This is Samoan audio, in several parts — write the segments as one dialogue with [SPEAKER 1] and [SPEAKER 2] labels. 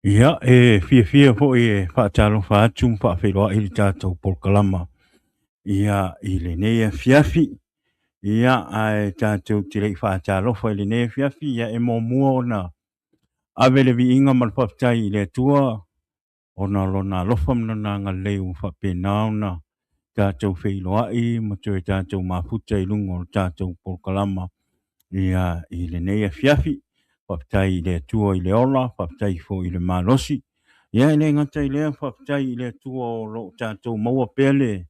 [SPEAKER 1] Ia, e fiafia foi e faatalofa atu ma faafeiloai le tatou polokalama ia i lenei afiafi. Ia, ae tatou te le i faatalofa i lenei afiafi, ia e muamua ona ave le viiga ma le faafetai i le Atua ona o Lona alofa ma Lona agalelei ua faapena ona tatou feiloai ma toe tatou mafuta i luga o le tatou polokalama ia i lenei afiafi. Faafetai i le Atua i le ola, faafetai foi i le malosi. Ia e le gata i lea, faafetai i le Atua o lo o tatou maua pea le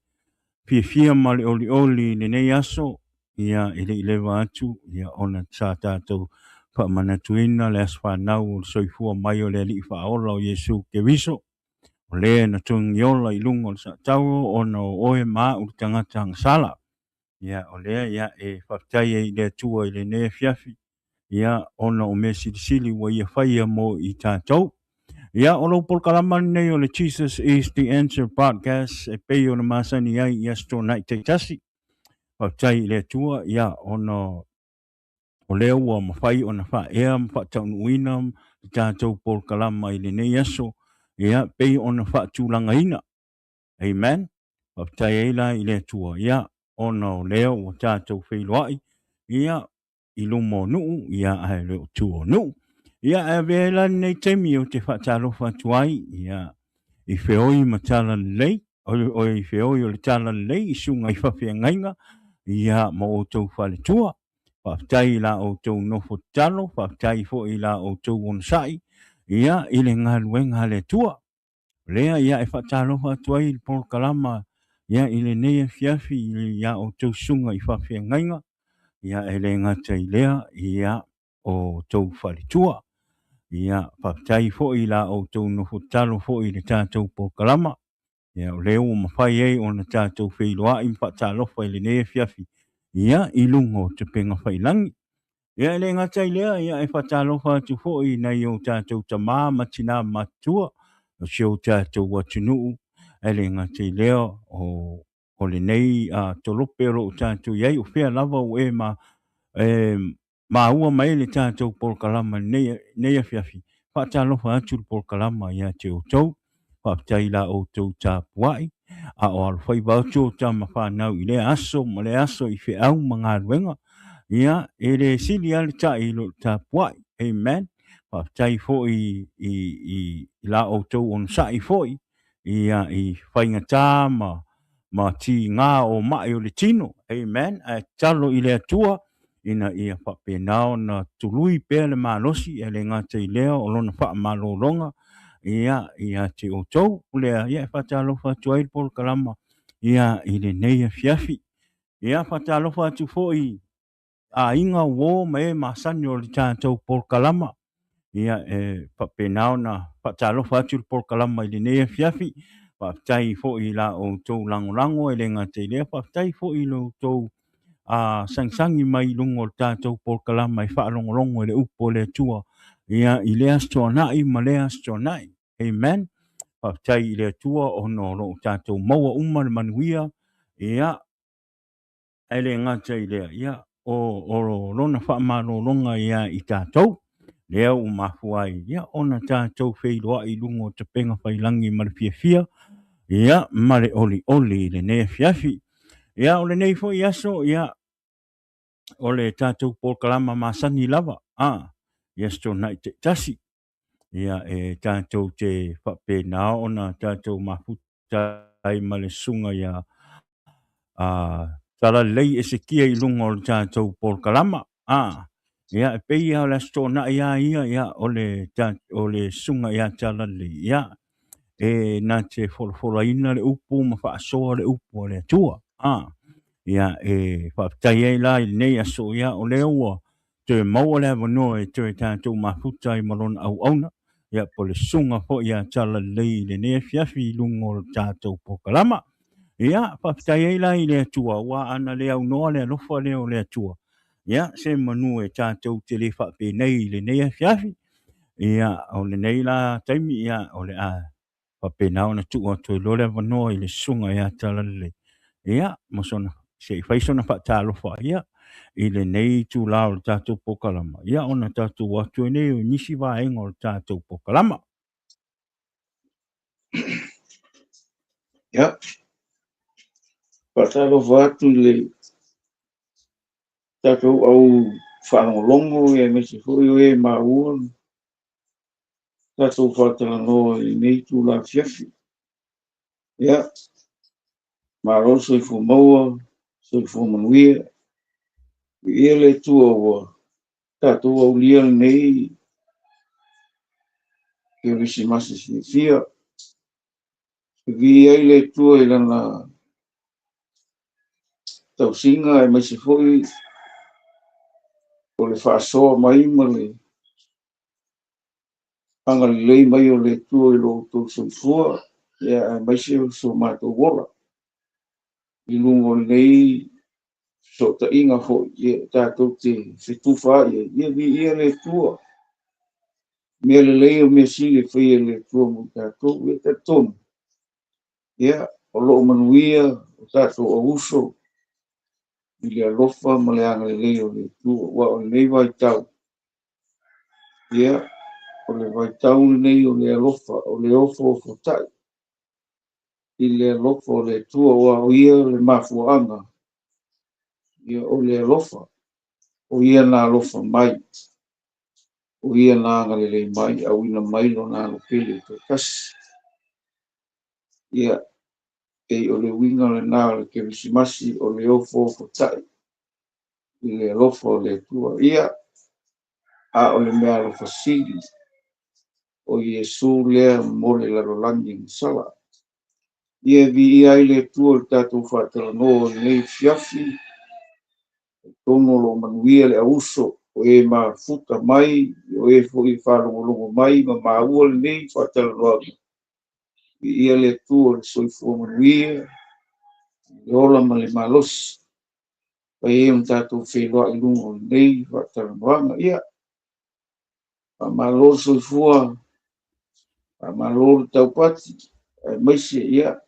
[SPEAKER 1] fiafia ma le olioli i lenei aso, ia e le i leva atu ia ona sa tatou faamanatuina le aso fanau o le soifua mai o le Alii Faaola o Iesu Keriso, o le na togiola i luga o le saatauro ona o oe ma au le tagata agasala. Ia o lea ia e faafetai ai i le Atua i lenei afiafi, ia ona o mea silisili ua ia faia mo i tatou. Ia o lou polokalama lenei o le Jesus is the Answer Podcast e pei ona masani ai i Aso Toonai taitasi. Faafetai i le Atua, ia ona o lea ua mafai ona faaea ma faataunuuina le tatou polokalama i lenei aso, ia pei ona faatulagaina. Amen. Faafetai ai la i le Atua, ia ona o lea ua tatou feiloai, ia i luma o nuu, ia ae le o tua o nuu. Ia ae avea ai la lenei taimi ou te faatalofa atu ai, ia i feoi ma talalelei, o i feoi o le talalelei i susuga i faafeagaiga, ia ma outou faletua. Faafetai i la outou nofo tatalo, faafetai foi i la outou onosai, ia i le galuega a le Atua. O lea ia e faatalofa atu ai i le polokalama ia i lenei afiafi ia outou susuga i faafeagaiga, ia e le gata i lea ia o tou faletua. Ia faafetai foi i la outou nofo tatalo foi i le tatou polokalama. Ia o lea ua mafai ai ona tatou feiloai ma faatalofa i lenei afiafi ia i luga o Tupega Faiilagi. Ia e le gata i lea, ia e faatalofa atu foi i nai o tatou tama ma tina matutua o si o tatou atunuu, e le gata i lea o lenei tolope o lo o tatou i ai, o fea lava ua e ma e maua mai ai le tatou polokalama i lenei afiafi. Faatalofa atu le polokalama ia te outou. Faafetai i la outou tapuai, a o alofaiva atu o tama fanau i lea aso ma lea aso i feau ma galuega. Ia, e le sili lava le tai i lo le tapuai. Amen. Faafetai foi i la outou onosai foi ia i faigata ma tiga o mai o le tino. Amen. Ae tatalo i le Atua ina ia faapena ona tului pea le malosi, e le gata i lea o lona faamalologa ia ia te outou. O lea ia e faatalofa atu ai le polokalama ia i lenei afiafi. Ia faatalofa atu foi aiga, uo ma e masani o le tatou polokalama. Ia e faapena ona faatalofa atu le polokalama i lenei afiafi. Faafetai foi i la outou lagolago, e le gata i lea, faafetai foi i lo outou sagisagi mai i luga o le tatou polokalama e faalogologo i le upu o le Atua ia i lea Aso Toonai ma lea Aso Toonai. Amen. Faafetai i le Atua ona o lo o tatou maua uma le manuia, ia Ae le gata i lea, ia, o lona faamalologa ia i tatou, lea ua mafua ai ia, ona tatou feiloai i luga o tapega faiilagi ma le fiafia, ia, ma le olioli i lenei afiafi. Ia, o lenei foi aso, ia, o le tatou polokalama masani lava, a, i Aso Toonai taitasi, ia, e tatou te faapena ona tatou mafuta ai ma le susuga ia Talalelei Esekia i luga o le tatou polokalama. A, ia, e pei lava o le Aso Toonai lava ia, ia, o le susuga ia Talalelei, ia, e na te folafolaina le upu ma faasoa le upu a le Atua. A, ia, e faafetai ai la i lenei aso, ia, o lea ua toe maua le avanoa e toe tatou mafuta ai ma lona auauna, ia po o le susuga foi ia Talalelei i lenei afiafi i luga o le tatou polokalama. Ia, faafetai ai la i le Atua, aua ana le aunoa le alofa lea o le Atua, ia, se manu e tatou te le faapenei i lenei afiafi. Ia, o lenei la taimi, ia, o le a faapena ona tuu atu ai loa le avanoa i le susuga ia Talalelei, ia, ma sona, se i fai sona faatalofa, ia, i lenei itula o le tatou polokalama, ia, ona tatou o atu ai lea i nisi vaega o le tatou polokalama.
[SPEAKER 2] Ia, faatalofa atu i le tatou au faalogologo aemaise foi o e maua tatou faatalanoa i lenei itula afiafi. Ia, malo le soifua maua, soifua manuia. Viia le Atua ua tatou aulia lenei Kerisimasi fiafia. E viia ai le Atua i Lana tausiga aemaise foi o le faasoa mai ma le agalelei mai o le Atua i lo outou soifua, aemaise o so matou ola i luga o lenei fesootaiga foi tatou te fetufaai ai. Ia viia le Atua. Mea lelei o mea sili e faia e le Atua mo i tatou. Ia talitonu, ia, o lo o manuia o tatou auuso i le alofa ma le agalelei o le Atua. Aua o lenei vaitau, ia, o le vaitau lenei o le alofa, o le ofoofotai i le alofa o le Atua, aua o Ia le mafuaaga, ia, o le alofa, o Ia na alofa mai, o Ia na agalelei mai, auina mai Lona alo pele e toatasi. Ia, pei o le uiga lena o le Kerisimasi, o le ofoofotai i le alofa o le Atua. Ia, a o le meaalofa sili, o Iesu lea mo le lalolagi masala. Ia viia ai le Atua i le tatou faatalanoa i lenei afiafi. Talitonu o lo o manuia le auuso o e mafuta mai, o e foi e faalogologo mai ma maua lenei faatalanoaga. Viia le Atua i le soifua manuia, le ola ma le malosi. Fai ai ona tatou feiloai i luga o lenei faatalanoaga. Ia, faamalo le soifua, faamalo le taupati, aemaise, ia,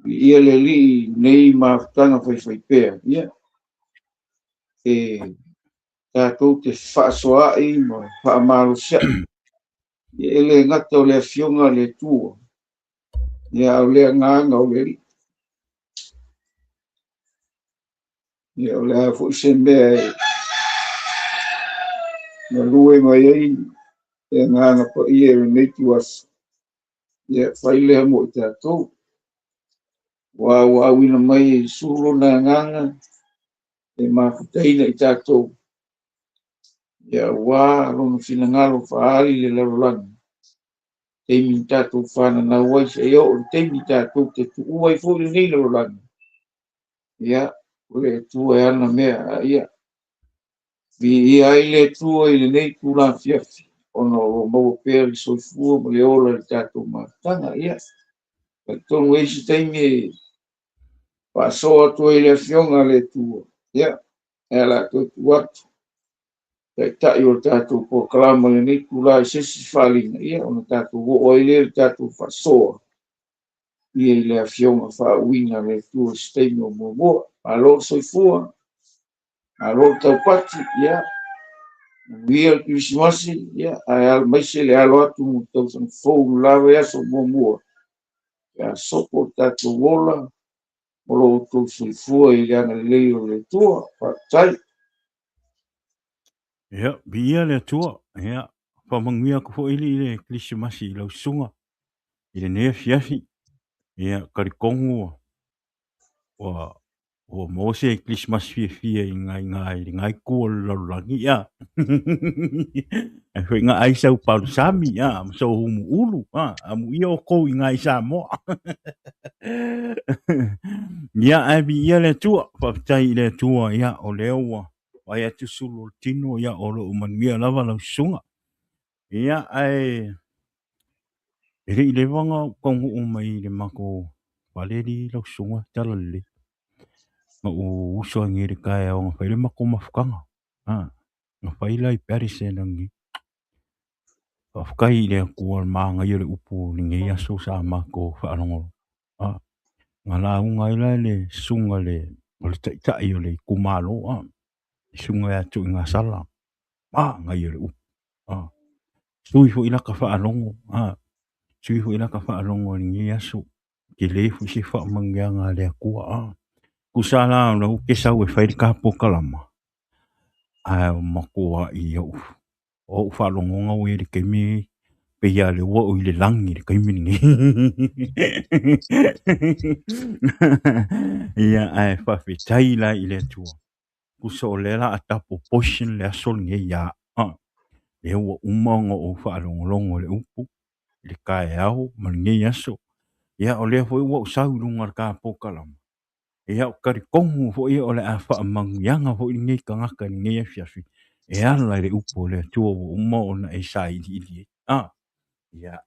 [SPEAKER 2] viia le Alii i lenei mafutaga faifaipea. Ia, e tatou te fefaasoaai ma faamalosiai. Ia, e le gata o le Afioga a le Atua, ia, a o le agaga o le Alii. Ia, o le a foi se mea e galue mai ai le agaga paia i lenei ituaso, ia, fai lea mo i tatou. Aua ua auina mai e Iesu lona agaga e mafutaina i tatou, ia, aua lona finagalo faaali i le lalolagi, taimi na tatou fananau ai, seia oo i le taimi tatou te tuua ai foi lenei lalolagi. Ia, o le Atua e ana mea, a ia viia ai le Atua i lenei itula afiafi, ona o lo o maua pea le soifua ma le ola i le tatou mafutaga. Ia, talitonu e i ai se taimi e faasoa atu ai le Afioga a le Atua, ia, e ala toe tuu atu taitai o le tatou polokalama i lenei itula i se isi faaaliga, ia, ona tatou oo ai lea i le tatou faasoa, ia, i le Afioga faauuina a le Atua i se taimi o muamua. Malo le soifua, malo le taupati, ia, manuia le Kerisimasi, ia, ae aemaise le alo atu mo le tausaga fou i le la vaiaso muamua, pe a sopo le tatou ola o lo outou soifua i le agalelei o le Atua. Faafetai.
[SPEAKER 1] Ia, viia le Atua. Ia, faamanuia atu foi i le Kerisimasi i lau susuga i lenei afiafi. Ia, talitonu ua ua maua se Kerisimasi fiafia i ngai ngai i ngai itu o le lalolagi, ia. Ai foi nga ai sau palusami, ia, ma sau humu ulu, a, amuia outou i ngai Samoa. Ia, ae viia le Atua, faafetai i le Atua, ia, o lea ua vaai atu sulu o le tino, ia, o lo o manuia lava lau susuga. Ia, ae e le i leva ona ou taunuu mai i le matou fale alii lau susuga Talalelei. Na ou uso ai nei i le taeao na fai le matou mafutaga. Na fai la i Paterson ananei. Faafetai i le Atua i le manaia o le upu o lenei aso sa matou faalogologo. Na lauga ai la le susuga i le, o le taitai o le itumalo, le susuga ia Tuigasala. Manaia o le upu. Sui foi lata faalogo, sui foi lata faalogo i lenei aso. tele foi se faamanuiaga a le Atua. A tusa la o lea ou te sau e fai le ta polokalama, ae ua matuai ou o ou faalogoga ua i ai i le taimi lenei, pei lava o lea ua oo i le lagi i le taimi lenei. Ia, ae faafetai la i le Atua, tusa o lea o le a double portion le aso lenei ia au. Lea ua uma ona ou faalogologo i le upu i le taeao ma lenei aso. Ia, o lea foi ua ou sau i luga o le ta polokalama, Ia, ou te talitonu foi o le a faamanuiaga foi lenei tagata i lenei afiafi e ala i le upu a le Atua ua uma ona e sailiili ai. A, ia,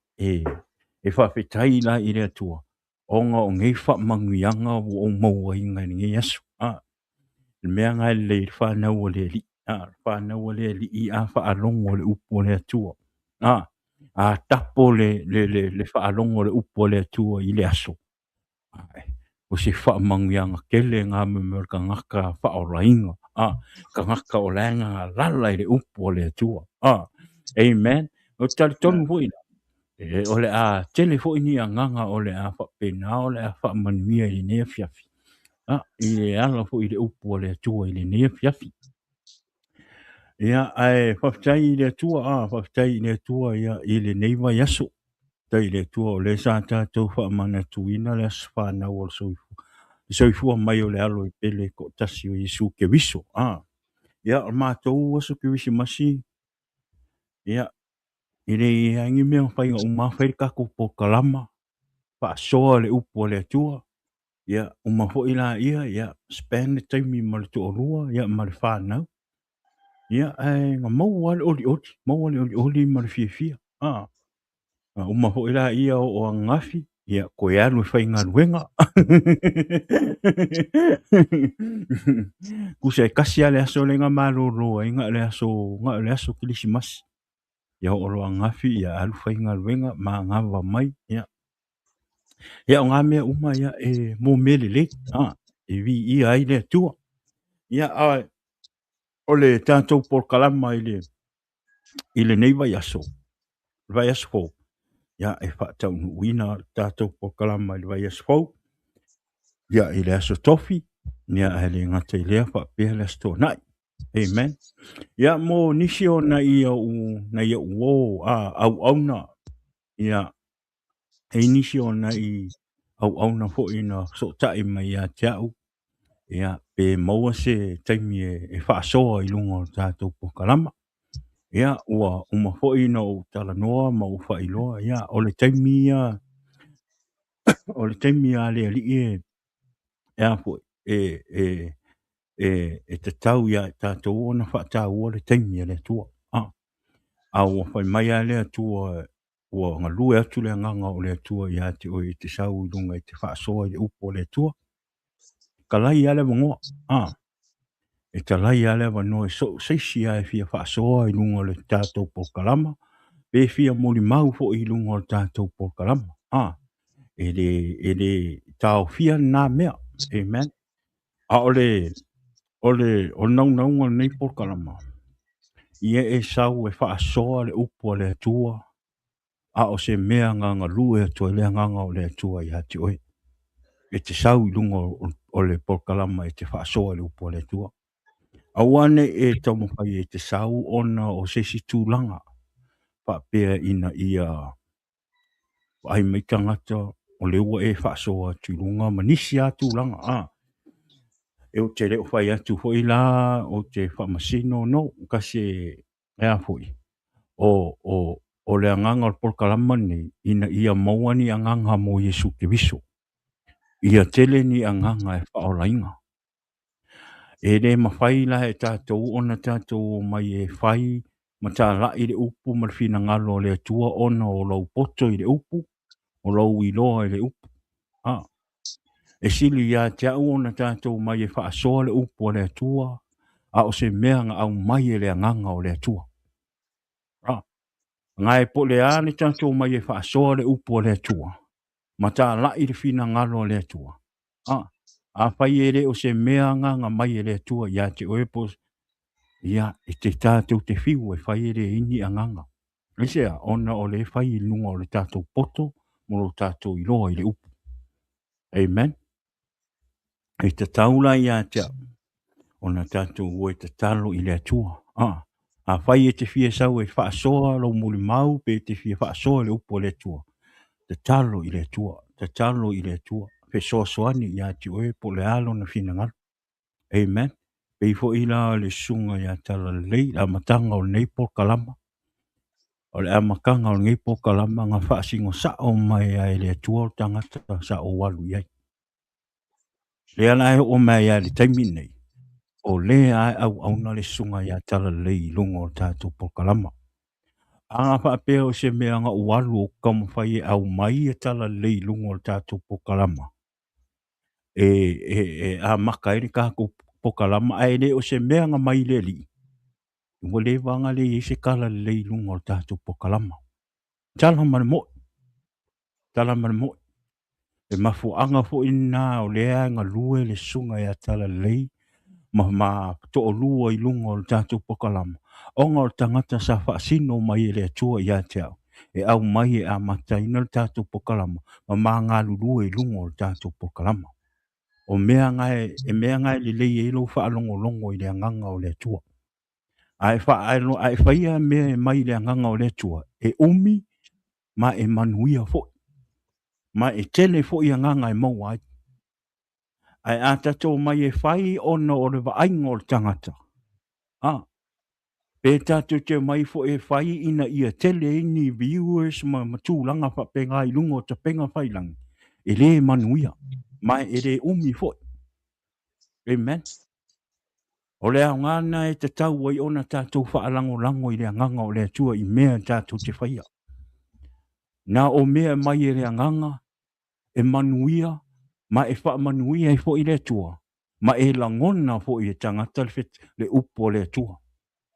[SPEAKER 1] e faafetai la i le Atua ona o nei faamanuiaga ua ou mauaina i lenei aso. A, le mea lena e lelei ai le fanau a le Alii. A, le fanau a le Alii a faalogo i le upu a le Atua. A, a tapo le faalogo i le upu a le Atua i le aso, O se faamanuiaga tele lena mo le tagata faaolaina, a, tagata o la e galala i le upu a le Atua. A, amen. Ou te talitonu foi la, o le a tele foi ni agaga o le a faapena o le a faamanuia i lenei afiafi, a, i le ala foi i le upu a le Atua i lenei afiafi. Ia, ae faafetai i le Atua, a, faafetai i le Atua ia, i lenei vaiaso. Faafetai i le Atua o lea sa tatou faamanatuina le aso fanau o le soifua, le soifua mai o le alo e pele toatasi o Iesu Keriso. A, ia, o le matou aso Kerisimasi, ia, e le i ai ni mea na fai na uma lava fai le tatou polokalama, faasoa le upu a le Atua, ia, uma foi laia, ia, spend le taimi ma le toalua, ia, ma le fanau. Ia, ae na maua lava le olioli, maua le olioli ma le fiafia. A, a uma foi laia oo ananafi, ia, toe alu e faigaluega. Tusa e tasi lava le aso lea na malolo ai, na o le aso, na o le aso Kerisimasi. Ia oo loa ananafi, ia alu faigaluega, manava mai, ia. Ia, o na mea uma, ia, e mo mea lelei, a, e viia ai le Atua. Ia, a o le tatou polokalama i lenei vaiaso, le vaiaso fou, ia, e faataunuuina le tatou polokalama i le vaiaso fou, ia, i le aso Tofi, ia, ae le gata i lea, faapea le aso Toonai. Amen. Ia, mo nisi o nai au, nai au uō, a, auauna, ia, e i ai nisi o nai auauna foi na fesootai mai ia te au, ia, pe maua se taimi e faasoa i luga o le tatou polokalama. Ia, ua uma foi ona ou talanoa ma ou faailoa, ia, o le taimi ia, o le taimi a le Alii e, e a foi, e tatau ia i tatou ona faataua le taimi a le Atua. A, a ua fai mai lava le Atua ua galue atu le agaga o le Atua ia te oe e te sau i luga e te faasoa i le upu a le Atua. Talai lava le avanoa, a, e talai lava le avanoa e so o se isi lava e fia faasoa i luga o le tatou polokalama, pe fia molimau foi i luga o le tatou polokalama. A, e le taofia lena mea. Amen. A o le, o le, o le naunauga o lenei polokalama, ia e sau e faasoa le upu a le Atua, a o se mea na galue atu ai le agaga o le Atua ia te oe. E te sau i luga o le polokalama e te faasoa i le upu a le Atua. Aua ne i e taumafai e te sau ona o se isi tulaga faapea ina ia vaai mai tagata o lea ua e faasoa atu i luga ma nisi lava tulaga. A, e ou te le o fai atu foi la ou te faamasino, no, kasi e a foi, o le agaga o le polokalama lenei ina ia maua ni agaga mo Iesu Keriso, ia tele ni agaga e faaolaina. E le mafai la e tatou ona tatou omai e fai ma talai le upu ma le finagalo o le Atua ona o lou poto i le upu, o lou iloa i le upu. A, e sili ia te au ona tatou omai e faasoa le upu a le Atua, a o se mea na aumai e le agaga o le Atua. A, na e po o le a le tatou omai e faasoa le upu a le Atua, ma talai le finagalo o le Atua. A, afai e le o se mea agaga mai e le Atua ia te oe po, ia, e te tatou te fiu e fai e leai ni agaga. Aisea? Ona o lea e fai i luga o le tatou poto ma lo tatou iloa i le upu. Amen. E tatau la ia te au ona tatou o e tatalo i le Atua. Ah, afai e te fia sau e faasoa lou mulimau pe e te fia faasoa le upu a le Atua, tatalo i le Atua, tatalo i le Atua, fesoasoani ia te oe po o le a lona finagalo. Amen. Pei foi la le susuga ia Talalelei, le amataga o lenei polokalama. O le amataga o lenei polokalama na faasino sao mai ai e le Atua o le tagata sa ou alu i ai. Lea la e oo mai ai i le taimi lenei, o lea e auauna le susuga ia Talalelei i luga o le tatou polokalama. A faapea o se mea na ou alu ou taumafai e aumai ia Talalelei i luga o le tatou polokalama, e amata ai le tatou polokalama, ae le o se mea na mai le Alii, ua leva ona leai se talalelei i luga o le tatou polokalama. Tala ma le moi, tala ma le moi. Le mafuaaga foi lena o lea e galue le susuga ia Talalelei ma toalua i luga o le tatou polokalama, ona o le tagata sa faasino mai e le Atua ia te au, e aumai e amataina le tatou polokalama ma ma galulue i luga o le tatou polokalama. O mea nga e mea nga e lelei ai lou faalogologo i le agaga o le Atua. Ae ae faia mea e mai le agaga o le Atua, e umi ma e manuia foi, ma e tele foi agaga e maua ai. Ae a tatou mai e fai ona o le vaaiga o le tagata, pe tatou te mai foi e fai ina ia tele ai ni viewers ma tulaga faapena i luga o tapena failagi, e le manuia, ma e le umi foi. Amen. O le aoga lena e tatau ai ona tatou faalagolago i le agaga o le Atua i mea tatou te faia. Na o mea mai e le agaga, e manuia, ma e faamanuia ai foi le Atua, ma e lagona foi e tagata le upu o le Atua,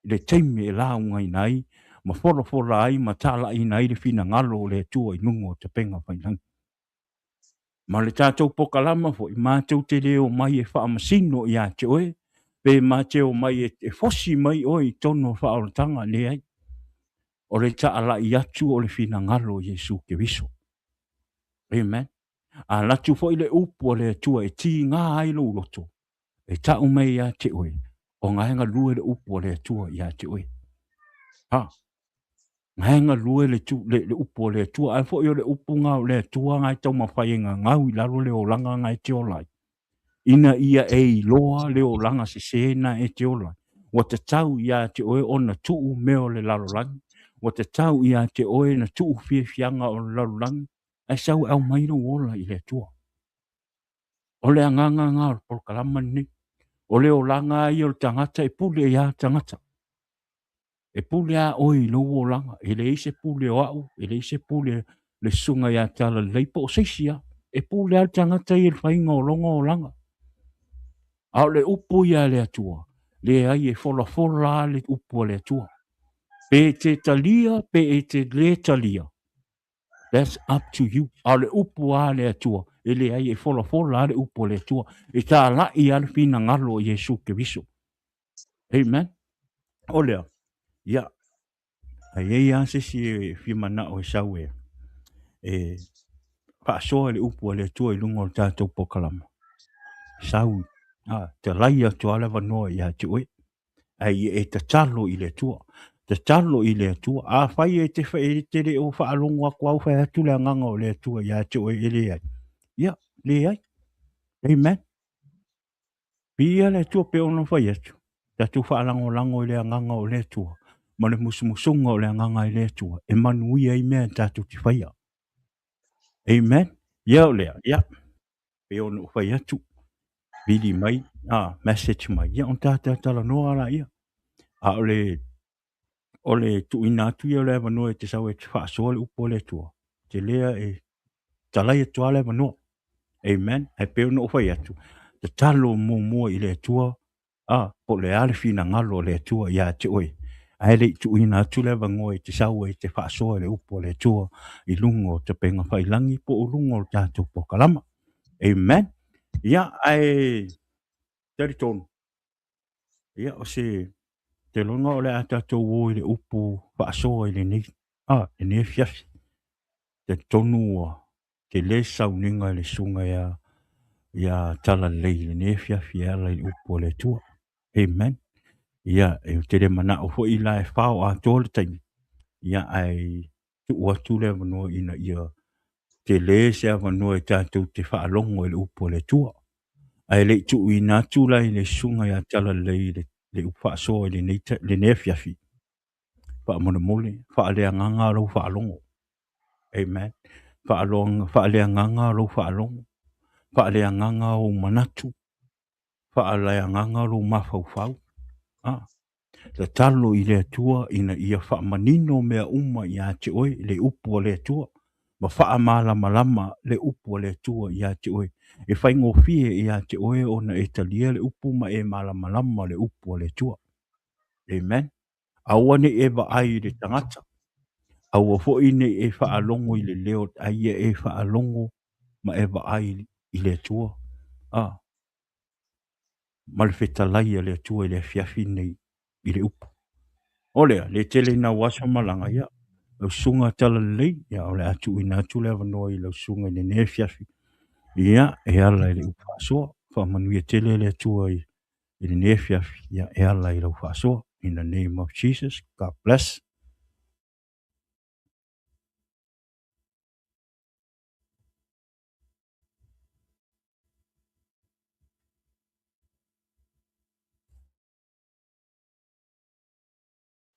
[SPEAKER 1] i le taimi e laugaina ai, ma folafola ai, ma talaiina ai le finagalo o le Atua i luga o tapena failagi. Ma le tatou polokalama foi, matou te le omai e faamasino ia te oe, pe ma te omai e fosi mai oe i tonu o faaolataga, leai. O le taalai atu o le finagalo o Iesu Keriso. Amen. A latu foi le upu o le Atua e tiga ai lou loto, e tau mai ia te oe, o nga e galue le upu o le Atua ia te oe. Ha, nga e galue le upu o le Atua, ai foi o le upu nga o le Atua nga e taumafai e gagau i lalo le olaga nga e te ola ai. Ina ia e iloa le olaga sese na e te ola ai. Ua tatau ia te oe ona tuu mea o le lalolagi, ua tatau ia te oe na tuu fiafiaga o le lalolagi, ae sau e aumai lou ola i le Atua. O le agaga nga o le polokalama lenei. O le olaga ia o le tagata e pule ia tagata. E pule a oe i lou olaga, e leai se pule o au, e leai se pule le susuga ia Talalelei po o se isi lava. E pule a le tagata ia i le faiga o lona olaga. A o le upu ia a le Atua, leai e folafola le upu a le Atua. Pe te talia, pe e te le talia. That's up to you. A o le upu a le Atua, e leai e folafola le upu a le Atua. E talai a le finagalo o Iesu Keriso. Amen. O lea, ia, ai ai lava se isi e fia manao e sau e faasoa le upu a le Atua i luga o le tatou polokalama. Sau, talai atu lava le avanoa ia te oe. Ae ia e tatalo i le Atua. Tatalo i le Atua. Afai e te le o faalogo atu au fai atu le agaga o le Atua ia te oe e leai. Ia, leai. Amen. Viia le Atua pe ona fai atu. Tatou faalagolago i le agaga o le Atua ma le musumusuga o le agaga i le Atua e manuia ai mea tatou te faia. Amen. Ia o lea, ia. Pe ona ou fai atu, vili mai, message mai, ia ona tatou talanoa la ia. A o le tuuina atu ia o le avanoa e te sau e te faasoa le upu a le Atua, te lea e talai atu lava le avanoa. Amen. Ae pei ona ou fai atu, tatalo muamua i le Atua, po o le a le finagalo o le Atua ia te oe. Ae le i tuuina atu le avanoa e te sau e te faasoa le upu a le Atua i luga o tapena failagi po o luga o le tatou polokalama. Amen. Ia, ae talitonu, ia, o se te loga o le a tatou o i le upu faasoa i lenei, lenei afiafi. Talitonu ua tele sauniga i le susuga ia ia Talalelei i lenei afiafi e ala i le upu a le Atua. Amen. Ia, e te le manao foi la e fao atoa le taimi, ia ae tuu atu le avanoa ina ia tele se avanoa e tatou te faalogo i le upu a le Atua. Ae le i tuuina atu la i le susuga ia Talalelei le, le upu faasoa i lenei, lenei afiafi, faamolemole, faaleagaga lou faalogo. Amen. Faaloga, faaleagaga lou faalogo, faaleagaga ou manatu, faaleagaga lou mafaufau. Ah, tatalo i le Atua ina ia faamanino mea uma ia te oe le upu a le Atua, ma faamalamalama le upu a le Atua ia te oe. E faigofie ia te oe ona e talia le upu ma e malamalama le upu a le Atua. Amen. Aua ne i e vaai i le tagata, aua foi ne i e faalogo i le leo, a ia e faalogo ma e vaai i le Atua. Ah, ma le fetalai a le Atua i le afiafi nei i le upu. O lea, le tele ina ua aso malaga, ia, lau susuga Talalelei, ia, o le a tuuina atu le avanoa i lau susuga i lenei afiafi. Ia, e ala i le upu faasoa. Faamanuia tele le Atua i lenei afiafi, ia, e ala i lau faasoa. In the name of Jesus, God bless.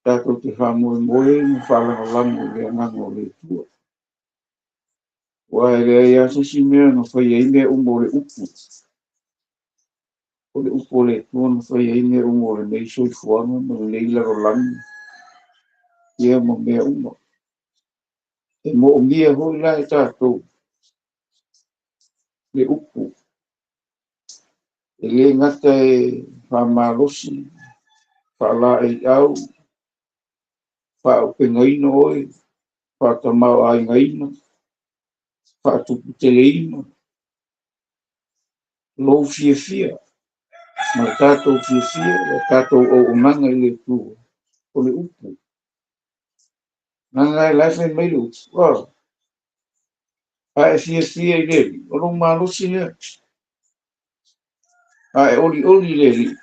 [SPEAKER 2] Tatou te faamoemoe ma faalagolago i le agaga o le Atua. Aua e leai lava se isi mea na fai ai mea uma o le upu. O le upu o le Atua na fai ai mea uma o lenei soifuaga ma lenei lalolagi, ia ma mea uma. E moomia foi la e tatou le upu. E le gata e faamalosi, faalaeiau, faaupegaina oe, faatamaoaigaina, faatuputeleina, lou fiafia ma le tatou fiafia, le tatou auaunaga i le Atua, o le upu. Leaga e la e fai mai le upu, oh, a e fiafia i le Alii, o lou malosi lea. A e olioli i le Alii,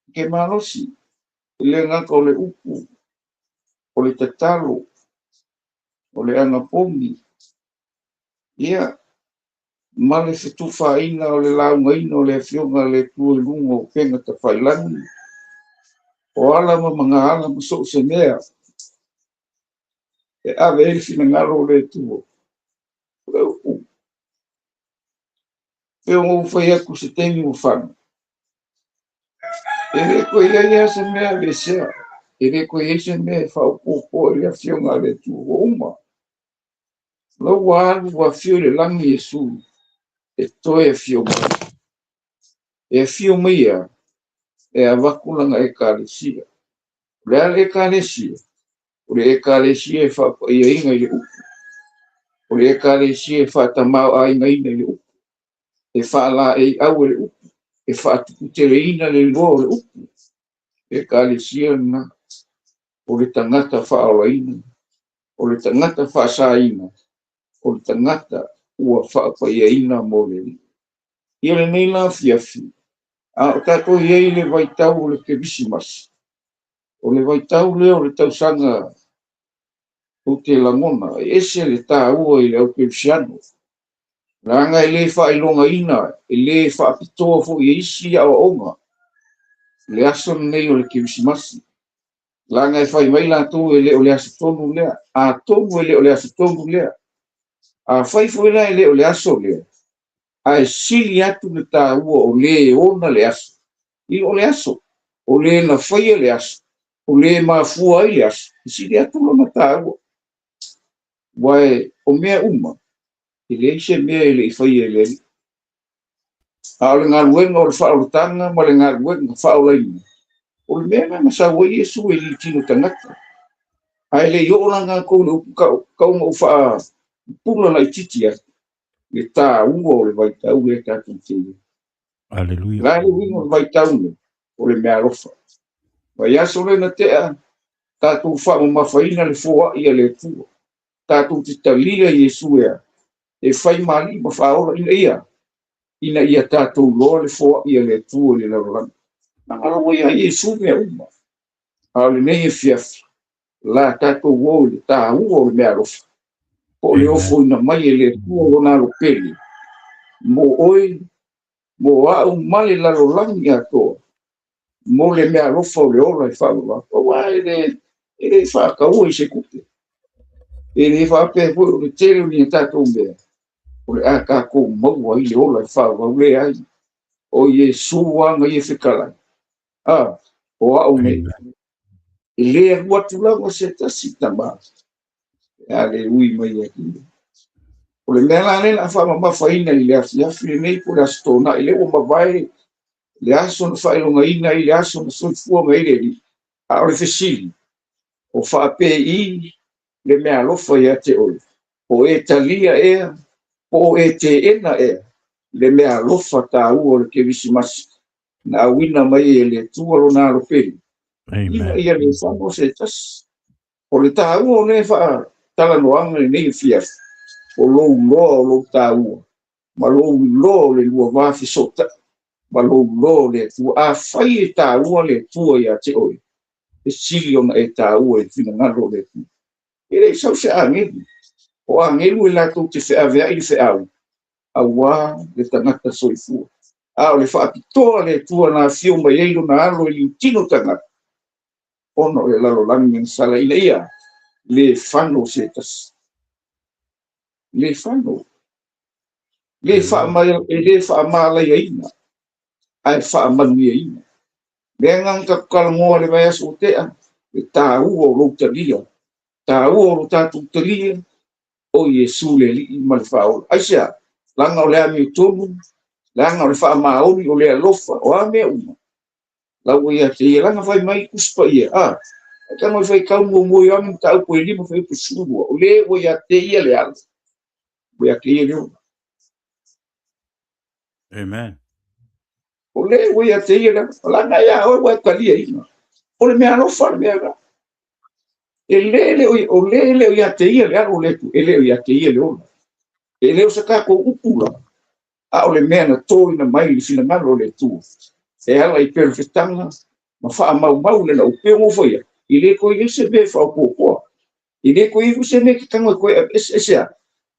[SPEAKER 2] e te malosi. E le gata o le upu, o le tatalo, o le anapogi, ia, ma le fetufaaiga o le laugaina o le Afioga a le Atua i luga o upega tafailagi, o ala ma magaala ma so o se mea e ave ai le finagalo o le Atua. O le upu, pei ona ou fai atu se taimi ua fano, e le toe i ai lava se mea e aveesea, e le toe i ai se mea e faaopoopoa i le Afioga a le Atua, ua uma. La ua alu ua afio i le lagi Iesu e toe afio mai. E afio mai ea? E avatu lana Ekalesia. O le a le Ekalesia? O le Ekalesia e faapaiaina i le upu. O le Ekalesia e faatamaoaigaina i le upu. E faalaeiau e le upu. E faatuputeleina le iloa o le upu. Ekalesia lena. O le tagata faaolaina. O le tagata faasaina. O le tagata ua faapaiaina mo le Alii. Ia lenei la afiafi, a o tatou i ai i le vaitau o le Kerisimasi, o le vaitau lea o le tausaga ou te lagona, e ese le taua i le au kerisiano. Leaga e le faailogaina, e le faapitoa foi e isi aoaoga le aso lenei o le Kerisimasi. Leaga e fai mai latou e le o le aso tonu lea. Atonu e le o le aso tonu lea. Afai foi la e le o le aso lea, ae sili atu le taua o le e ona le aso, i o le aso, o le na faia le aso, o le mafua ai le aso, e sili atu lona taua. Aua o mea uma, e leai se mea e le i faia e le Alii. A o le galuega o le faaolataga ma le galuega faaolaina, o le mea lena na sau ai Iesu e litino tagata. Ae le i oo la tatou i le upu tau na ou faapupula laitiiti atu, le taua o le vaitau lea tatou te i ai.
[SPEAKER 1] Aleluia.
[SPEAKER 2] La le uiga o le vaitau nei, o le meaalofa. Vaiaso lea na tea, tatou faamamafaina le foai a le Atua. Tatou te talia Iesu ea, e fai ma alii ma faaola ina ia, Ina ia tatou loa le foa'i a le Atua i le lalolagi. Leaga ua ia Iesu mea uma. A o lenei afiafi, la tatou o i le taua o le meaalofa. Po o le ofoina mai e le Atua lona alo pele, mo oe, mo au ma le lalolagi atoa, mo le meaalofa o le ola e faavavau. Aua e le faataua i se tupe. E le faapea foi o le tele o ni tatou mea, o le a tatou maua ai le ola e faavavau le ai. O Iesu aga ia fetalai. A, o au nei. E le alu atu lava se tasi tama. E a le ui mai ia te ia. O le mea la lea o le a faamamafaina i le afiafi lenei po o le Aso Toonai, lea ua mavae le aso na faailogaina ai le aso na soifua mai ai le Alii. A o le fesili, o faapei le meaalofa ia te oe? O e talia ea, po o e teena ea le meaalofa taua o le Kerisimasi na auina mai e le Atua lona alo pele, ina ia le fano se tasi. O le taua o lea faatalanoaga lenei afiafi, o lou loa o lou taua, ma lou iloa o le lua va fesootai, ma lou iloa o le Atua. Afai e taua le Atua ia te oe, e sili ona e taua i le finagalo o le Atua. E le i sau se agelu. O agelu e latou te feaveai le feau, aua le tagata soifua. A o le faapitoa le Atua na afio mai ai lona alo i liutino tagata, ona o le lalolagi na salaina ia, le fano se tasi. Le fano. Le e le faamalaiaina, ae faamanuiaina. Lea na tatou talanoa le vaiaso ua tea, le taua o lou talia, taua o lo tatou talia, o Iesu le Alii ma le Faaola. Aisea? Leaga o le amiotonu, leaga o le faamaoni, o le alofa, o a mea uma, la ua ia te ia. Leaga fai mai Tusi Paia, a, e tago e faitau muamua Ioane mataupu e 5 fuaiupu 12, o le ua ia te ia le alo, ua ia te ia le ola.
[SPEAKER 1] Amen.
[SPEAKER 2] O le ua ia te ia le alo, leaga ia oe ua e taliaina. O le mea alofa le mea la. E le o le le o ia te ia le alo o le Atua, e le o ia te ia le ola. E le o se tatou upu la, a o le mea na toina mai i le finagalo o le Atua. E ala i perofetaga ma faamaumau lena upu. E ua faia, e le toe i ai se mea e faaopoopoa. E le toe i ai se mea e te tago e toe aveese a.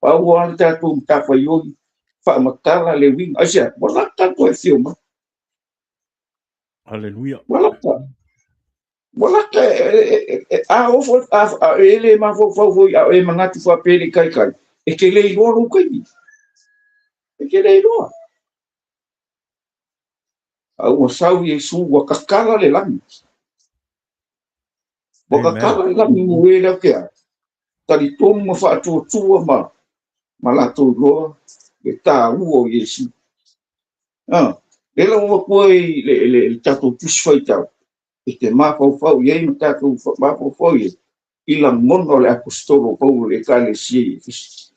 [SPEAKER 2] Pau lava le tatou matafaioi, faamatala le uiga. Aisea, ua lata le toe afio mai.
[SPEAKER 1] Haleluia.
[SPEAKER 2] Ua lata. Ua lata a ofo a e le mafaufau foi a e manatu faapea le kaikai, e te le iloa lou taimi. E te le iloa. A ua sau Iesu ua tatala le lagi. Ua tatala le lagi mo e lea ke a. Talitonu ma faatuatua ma latou iloa le taua o Iesu. Ah, le la ua tua i le tatou tusi faitau, e te mafaufau i ai ma tatou mafaufau i ai, i lagona o le aposetolo o Paulo i le ekalesia i Efeso.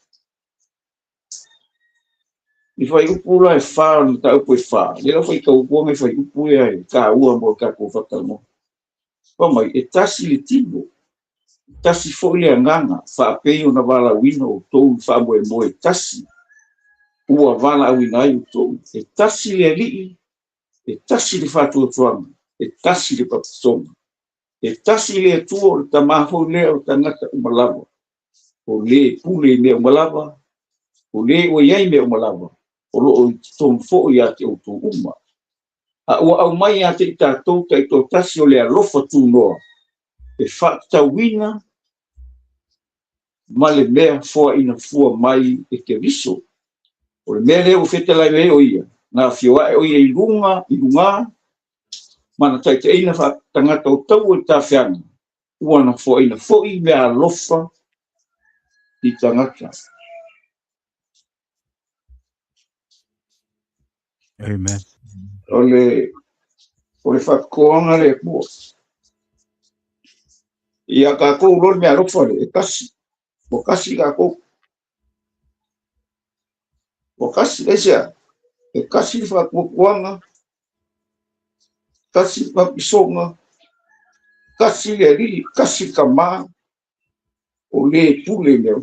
[SPEAKER 2] I fuaiupu la e 4, o le mataupu e 4, lea la faitau atu ai fuaiupu ia e taua mo le tatou faatalanoa. Fai mai, e tasi le tino, e tasi foi le agaga, faapei ona valaauina outou i le faamoemoe tasi, ua valaauina ai outou. E tasi le Alii, e tasi le faatuatuaga, e tasi le papatoga. E tasi le Atua o le Tama foi lea o tagata uma lava, o le pule i mea uma lava, o le ua i ai mea uma lava, o lo o i totonu foi ia te outou uma. A ua aumai ia te i tatou taitoatasi o le alofa tunoa, e faatatauina ma le mea foaina fua mai e Keriso. O le mea lea ua fetalai mai ai o ia, na afio ae o ia i luga, i luga, ma na taitaiina faatagata o taua i tafeaga, ua na foaina foi mea alofa i tagata.
[SPEAKER 1] Amen.
[SPEAKER 2] O le faatoaga le Atua. Ia tatou loa le mea alofa le, e tasi. Ua tasi tatou. Ua tasi, aisea? E tasi le faatuatuaga, tasi le papisoga, tasi le Alii, tasi le Tama, o le pule mea.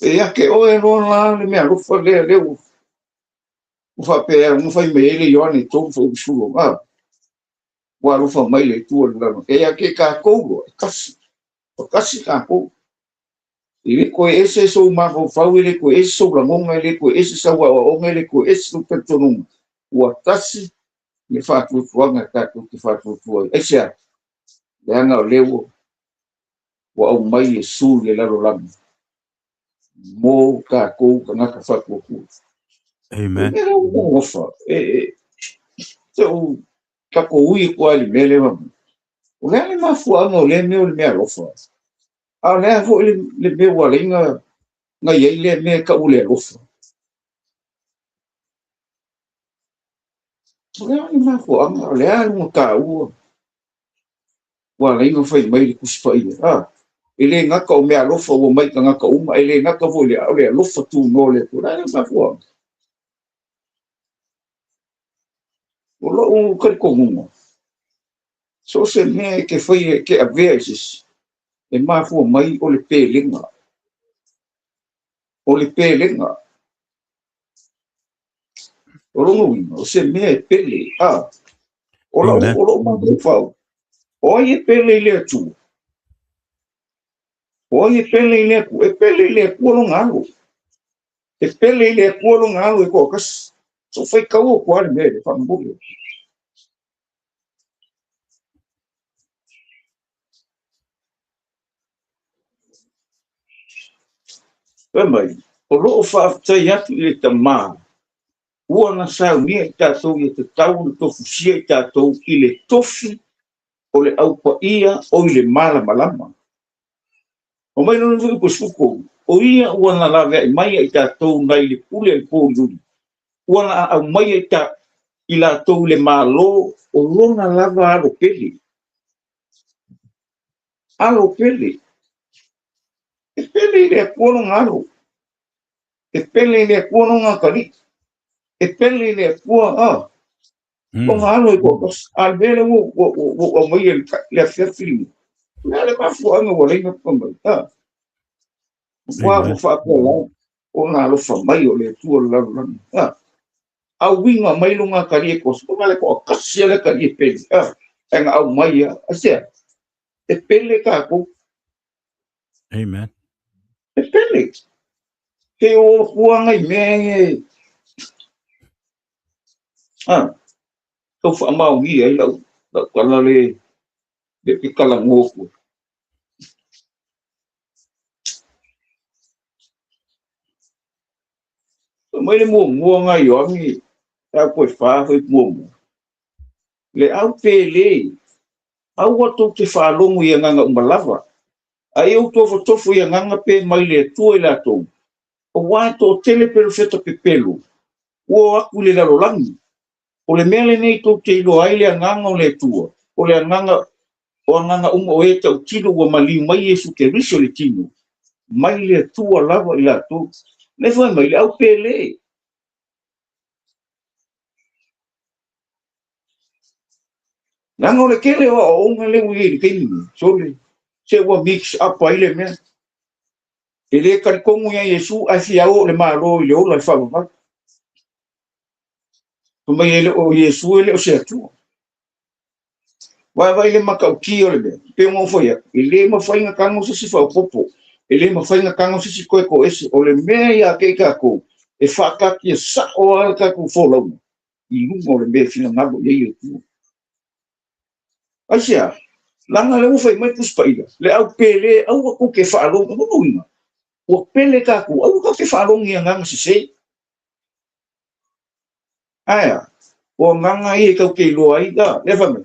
[SPEAKER 2] E ia te oe loa la le mea alofa lea, lea ua Ua faapea ua fai mai ai le Ioane 3:10, ua alofa mai le Atua i le lalolagi. E ia te tatou loa, e tasi, e tasi tatou. E le toe ese sou mafaufau, e le toe ese sou lagona, e le toe ese sau aoaoga, e le toe ese sou talitonuga. Ua tasi le faatuatuaga e tatou te faatuatua ai. Aisea? Leaga o lea ua aumai Iesu i le lalolagi mo tatou tagata faatuatua.
[SPEAKER 1] Amen.
[SPEAKER 2] E le alofa. E te ou tatou ui atu ai i le mea lea. O le a le mafuaaga o lea mea o le mea alofa? A o le a foi le mea ua ala ai na i ai lea mea e tau o le alofa? O le a le mafuaaga, o le a lona taua ua ala ai ona fai mai le Tusi Paia? E le gata o mea alofa ua mai tagata uma, e le gata foi o le alofa tunoa o le Atua. O le a le mafuaaga? O lou talitonuga, so o se mea e te faia e te avea i se isi, e mafua mai o le pelega. O le pelega. O lona uiga, o se mea e pele. O lou mafaufau, o ai e pele i le Atua? O ai e pele i le Atua? E pele i le Atua lona alo. E pele i le Atua lona alo e toatasi. So faitau o tua le mea le faamolemole. Fai mai, o loo faafetai atu i le Tamā, ua na saunia i tatou ia tatau ona tofusia i tatou i le tofi o le aupaia o i le malamalama. O mai lona foi 13, o ia ua na laveai mai i tatou nai le pule le pōliuli, ua na aumai i latou le malo o lona lava alo pele. Alo pele. E pele i le Atua lona alo. E pele i le Atua lona atalii. E pele i le Atua lona alo e toatasi. A le mea lea ua aumai le afiafi lenei, o le a le mafuaaga ua ala ai ona fai mai? Ua faapea la ona alofa mai o le Atua le lalolagi. Auiga mai lona atalii e toatasi, ona le toatasi le atalii e pele. E na aumai ia. Aisea? E pele tatou.
[SPEAKER 1] Amen.
[SPEAKER 2] E pele. Te o kuanga i mea e tau whaamaongi ai lau tala le ke kala ngoku. Mai le muamua ngai Ioane, au koe wha hoi muamua. Le au pele, au atu te whaalongo i nganga umalava. Ai au tofu tofu i nganga pe mai le atua i latou. O wā tō tele pelo feta pepelo. Ua aku le lalolagi. O le mea lenei tō te iloa ai le anganga o le Atua. O le anganga o anganga uma o e tautino ua maliu mai Iesu Keriso le tino. Mai le Atua lava i latou. Le fai mai le au pele. Nanga o le kele o aoaoga le ua i ai i le taimi nei. Sole, se ua mix up ai le mea. E le talitonu ia Iesu ae fia o le malo i le ola i le faavavau. Fai mai e le o Iesu e le o se Atua. Vaivai le matautia o le mea, pe ona ou fai atu, e le mafai ona tago se isi faaopoopo, e le mafai ona tago se isi toe toese. O le mea ia te i tatou, e faataatia sao lava le tatou folauga i luga o le mea e finagalo i ai le Atua. Aisea? Leaga lea ua fai mai le Tusi Paia, le au pele aua tou te faalogo, lona uiga, ua pele tatou, aua tou te faalogo i agaga sese. Ae a, o agaga ia e tau te iloa ai, lea fai mai,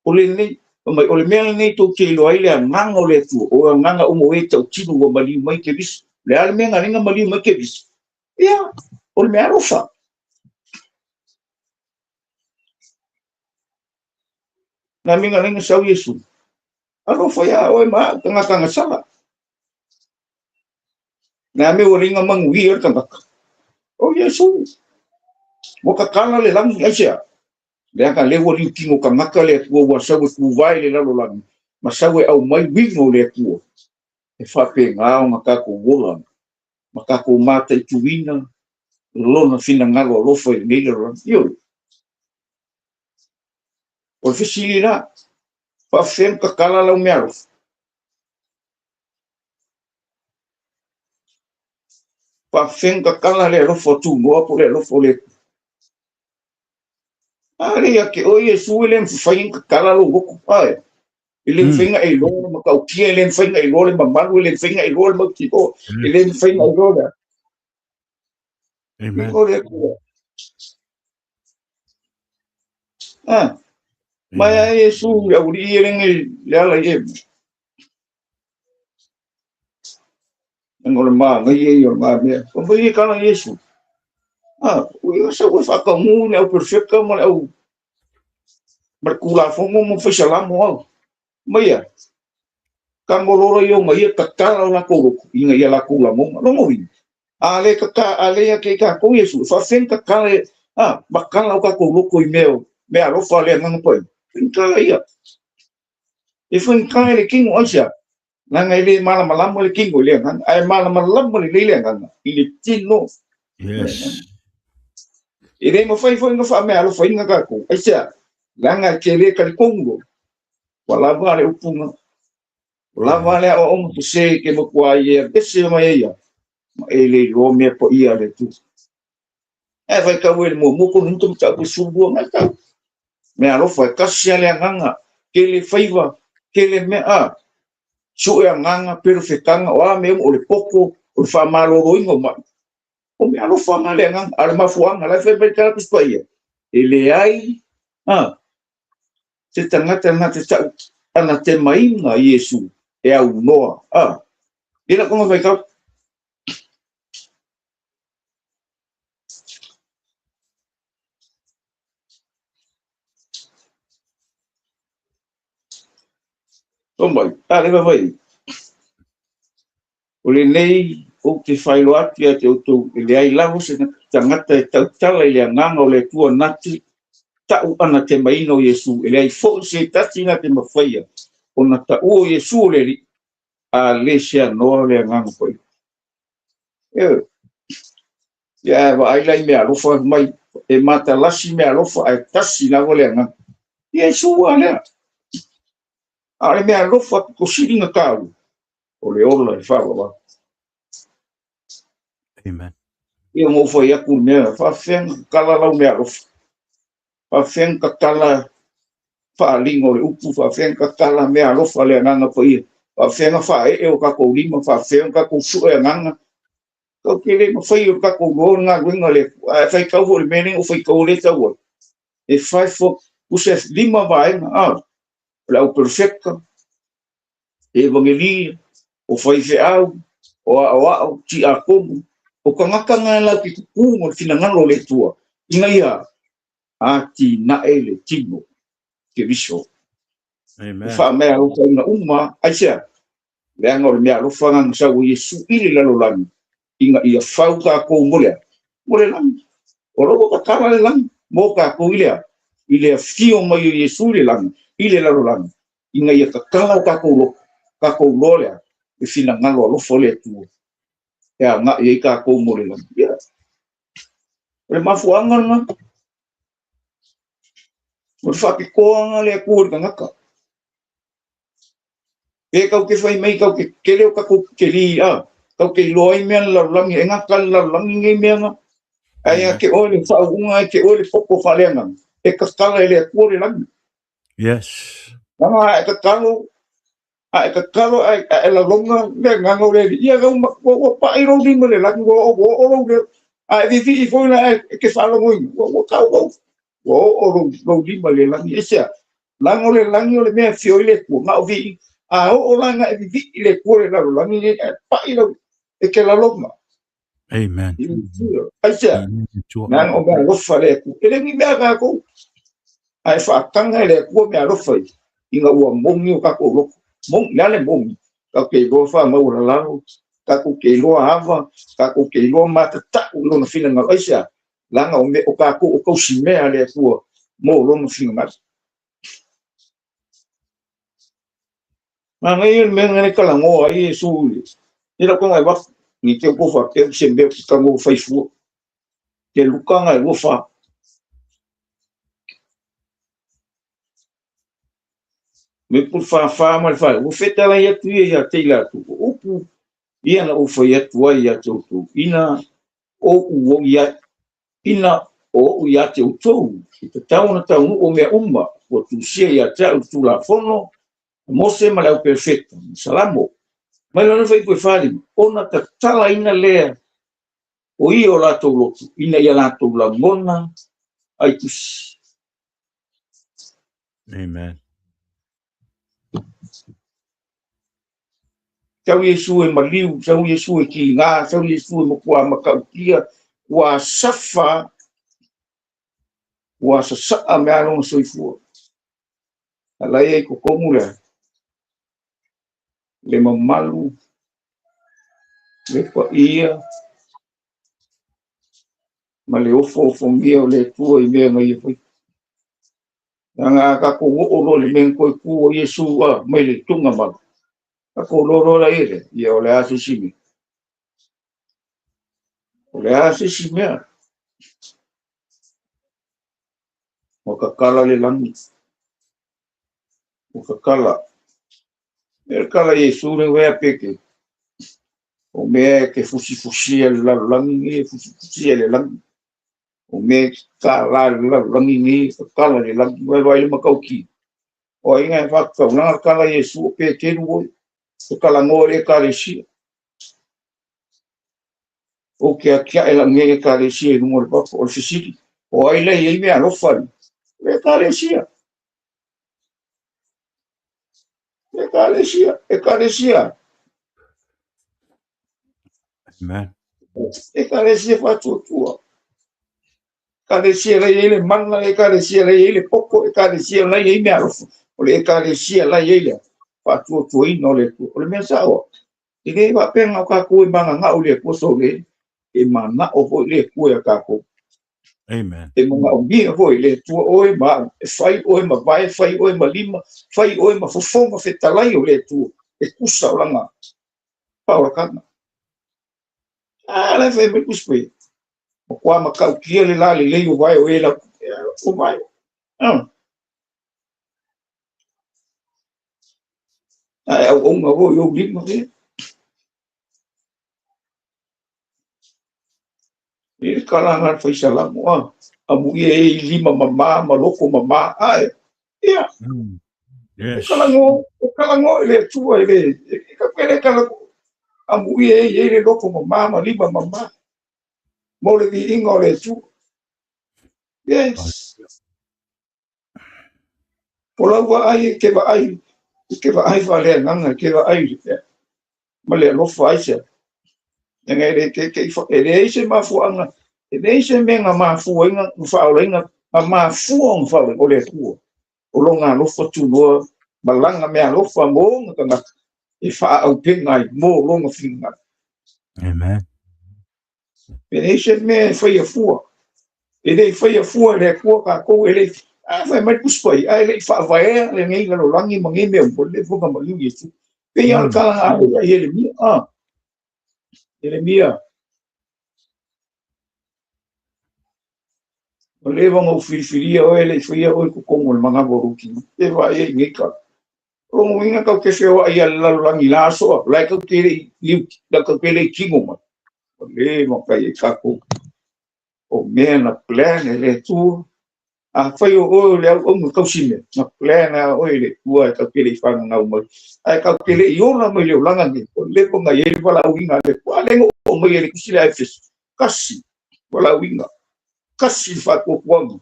[SPEAKER 2] o lenei, fai mai, o le mea lenei tou te iloa ai le agaga o le Atua, o agaga uma o e tautino ua maliu mai Keriso. Le a le mea na ala ai ona maliu mai Keriso? Ia, o le mea alofa. Na mea na ala ai ona sau Iesu. Alofa ia oe ma au tagata gasala. Na mea ua ala ai ona manuia le tagata. O Iesu. Ua tatala le lagi, aisea? Leaga lea ua liutino tagata le Atua ua sau e tuvae le lalolagi, ma sau e aumai uiga o le Atua. E faapena ona tatou ola, ma tatou mataituina, lona finagalo alofa i lenei lalolagi. Ioe. O le fesili la, faafefea ona tatala lau meaalofa? Faafefea ona tatala le alofa o Tunoa po o le alofa o le Atua? A le ia te oe Iesu e le mafai ona tatala lou loto. Ae, e le mafai ona e iloa le matautia, e le mafai ona e iloa le mamalu, e le mafai ona e iloa le mautinoa, e le mafai ona e iloa le...
[SPEAKER 1] Amen.
[SPEAKER 2] O le Atua. Ah, mai a Iesu le aualii e lege le ala i e. Leaga o le manaia ia o lena mea. Fai mai e tala Iesu. Ah, ua sa ua faataunuu le au perfecta ma le au ma le Tulafono ma fai salamo au. Mai ia, tagolola ia ona ia tatala o latou loto ina ia latou lagona. Lona uiga, a le tata, a le ia te i tatou Iesu, e faafefea ona tatala e, a, matala o tatou loto i mea o mea alofa a le Agaga Paia? Faigata ia. E faigata i le tino, aisea? Leaga e le malamalama le tino i le agaga, ae malamalama lelei le agaga i le tino.
[SPEAKER 1] Yes.
[SPEAKER 2] E le mafai foi ona faameaalofaina tatou, aisea? Leaga e te le talitonu loa, ua lava le upuga, ua lava le aoaoga sese e te matua ai e apese mai ai ia, ma e le iloa mea paia a le Atua. Ae faitau e le muamua Korinito mataupu 12 na tau. Mea alofa e tasi lava le agaga, tele faiva, tele mea, a sue agaga, perofetaga, o a mea uma, o le poto, o le faamaloloina o mai. O mea alofa na le agaga, a o le mafuaaga, la e fai mai le Tala Tusi Paia, e leai a se tagata na te tau anatemaina Iesu e aunoa. A, i lau konga faitau. Fai mai, a le fai mai, o lenei ou te faailoa atu ia te outou, e leai lava se tagata e tautala i le agaga o le Atua na te tau anatemaina o Iesu, e leai foi se tasi na te mafaia ona taua o Iesu o le Alii, a le seanoa le Agaga Paia. Ioe. Ia ae vaai la i mea alofa mai, e matalasi mea alofa ae tasi lava le agaga. Iesu a lea. A o le mea alofa pito sili na taua, o le ola i le faavavau.
[SPEAKER 1] Amen.
[SPEAKER 2] Ia ona ou fai atu le mea, faafefea ona tatala lau mea alofa? Faafefea ona tatala faaaliga o le upu? Faafefea ona tatala mea alofa le Agaga Paia? Faafefea ona faaee o tatou lima? Faafefea ona tatou sue agaga? Tatou te le mafai o tatou loa le galuega le Atua. Ae faitau foi i le mea lea na ou faitau lea e tau ai. E fai fo, tusa e 5 vaega, a, o le au perfecta, evangelia, o faifeau, o aoao, tiakono, o tagata na latou te tutu ma le finagalo o le Atua, ina ia atinae le tino Keriso.
[SPEAKER 1] Amen.
[SPEAKER 2] E faameaalofaina uma, aisea? Leaga o le meaalofa na na sau ai Iesu i le lalolagi, ina ia fau tatou mo le a? Mo le lagi. O lo ua tatala le lagi mo tatou i le a? I le afio mai o Iesu i le lagi, i le lalolagi, ina ia tatala o tatou loto, tatou loa le a? Le finagalo alofa o le Atua e agai ai tatou mo le lagi. Ia. O le mafuaaga lena. O le faapitoaga le Atua i le tagata. Pe kau te fai mai kau te kele o tatou keli a, kau te iloa ai mea le lalolagi, e gata le lalolagi nei mea na. Ae ia te oe le faauuga, e te oe le poto faaleagaga, e tatala e le Atua le lagi.
[SPEAKER 1] Yes.
[SPEAKER 2] Langa a e tatalo, a e tatalo, a e lalona le agaga o le Alii, ia ua ua pai lou lima i le lagi, ua oo lou leo. A e vivii foi la e te faalogoina, ua tau ua oo lou lima i le lagi. Aisea? Leaga o le lagi o le mea e afio ai le Atua, na o vii. A oo la ina e vivii i le Atua i le lalolagi nei, ae pai lau, e te lalona.
[SPEAKER 1] Amen.
[SPEAKER 2] Aisea? Leaga o mea alofa le Atua. E le ni mea a tatou. Ae faataga e le Atua mea alofa ia, ina ua mogi o tatou loto. Mogi, le a le mogi? Tatou te iloa faamaualalalo, tatou te iloa ava, tatou te iloa matatau i lona finagalo. Aisea? Leaga o mea o tatou o tausimea a le Atua mo lona finagalo. Manaia le mea lena e talanoa ai Iesu i lau taga e vafu, ni te kou faapea se mea ou te tago fai fua. Ke lukanga e ua wha. Me pu wha wha ma le wha. Ua fetalai atu ia ia te ila atu. O upu ia na ou fai atu ai ia te outou. Ina o u ia ina o u ia te outou. I te tau na tau o mea uma. Ua tusia ia te au tulafono. Mose ma le au perfecto. Salamo. Mai lona fai pue whalima. Ona tatala ina lea. O ia o latou lotu. Ina ia latou lagona ai tusi.
[SPEAKER 1] Amen.
[SPEAKER 2] Sau Iesu e maliu, sau Iesu e ki ngā, sau Iesu e makua makautia, ua safa, ua sasaa me alonga soifua. Alai ai kokomu lea, le mamalu, le paia, ma le ofo ofongia o le Atua i mea na ia fai. Nga ka ko o lo le men ko ku o Iesu a mai le tunga ma. Ka ko lo lo la ile, ia o le a se simi. O le a se simi a. O ka kala le langi. O ka kala. E kala Iesu le wea peke. O mea ke fusi fusi le lalolagi nei, fusi fusi le langi. O mea ka la le lalolagi nei, ka kala le langi, wai wai le makauki. O inga e whakau, nanga kala Iesu o pe teru oi, te kala ngoa le ekalesia. O kia kia e langi e ekalesia i lunga o le papa, o le fisili. O ai lei ei mea alofa li, le ekalesia. Ekalesia, ekalesia.
[SPEAKER 1] Amen.
[SPEAKER 2] Ekalesia whatuatua. Ekalesia lei ei le mana, ekalesia lei ei le poko, ekalesia lei ei mea alofa. O le ekalesia lei ei le whatuatuaina o le Atua. O le mea saoa. I le whapenga o kākou e manga ngau le Atua so le, e mana o hoi le Atua ia kākou.
[SPEAKER 1] Amen.
[SPEAKER 2] E manga o mia hoi le Atua oe ma, e whai oe ma vae, whai oe ma lima, whai oe ma fofonga fetalai o le Atua. E kusa o langa. Paorakana. A le fai mai kuspe. O kua makau kia le la le lei o vai o e la o vai. Ai au onga o yo lima e. E kala ngā whai salamu a. Amu ia e lima mama, ma loko mama. Ai. Ia.
[SPEAKER 1] Yes.
[SPEAKER 2] E kala ngo i le Atua i le, e ka pele kala amu ia e le loko mama, ma lima mama. Mo le vi inga o le Atua. Yes. O laua ai ke va ai, ke va ai whalea nganga, ke va ai, ma le alofa ai se. E ngai le ke ke e le se mafuanga, e le se me nga mafua inga whaola inga, nga mafua nga whaola o le Atua. O longa alofa tunoa, malanga me alofa mo nga tangata, e wha au penga ai mo longa whinga.
[SPEAKER 1] Amen.
[SPEAKER 2] E le se me whai a fua. E le whai a fua le Atua ka kou, e le a whai mai kuspai, a e le whaavaea le ngai lalo langi ma ngai mea mo le foka ma liu Iesu. Pe ia o le kala ngā ia Jeremia. Jeremia. O le wanga o whiriwhiria oe le whaia oe ko kongo le manga o ruki. Te wha e ngai ka. Rongo inga kau ke whewa ia le lalo langi la asoa. Lai kau te le liu, la kau te le kingo mai. O le wanga e kako. O mea na plan e le tua. A whai o oe le au onga kau sime. Na plan a oe le tua e kau te le whanga ngau mai. Ai kau te le i ona mai le olanga ni. O le konga i e wala uinga le kua lengo o mai e le kusile ai fes. Kasi wala uinga. Kasi whakuakuanga.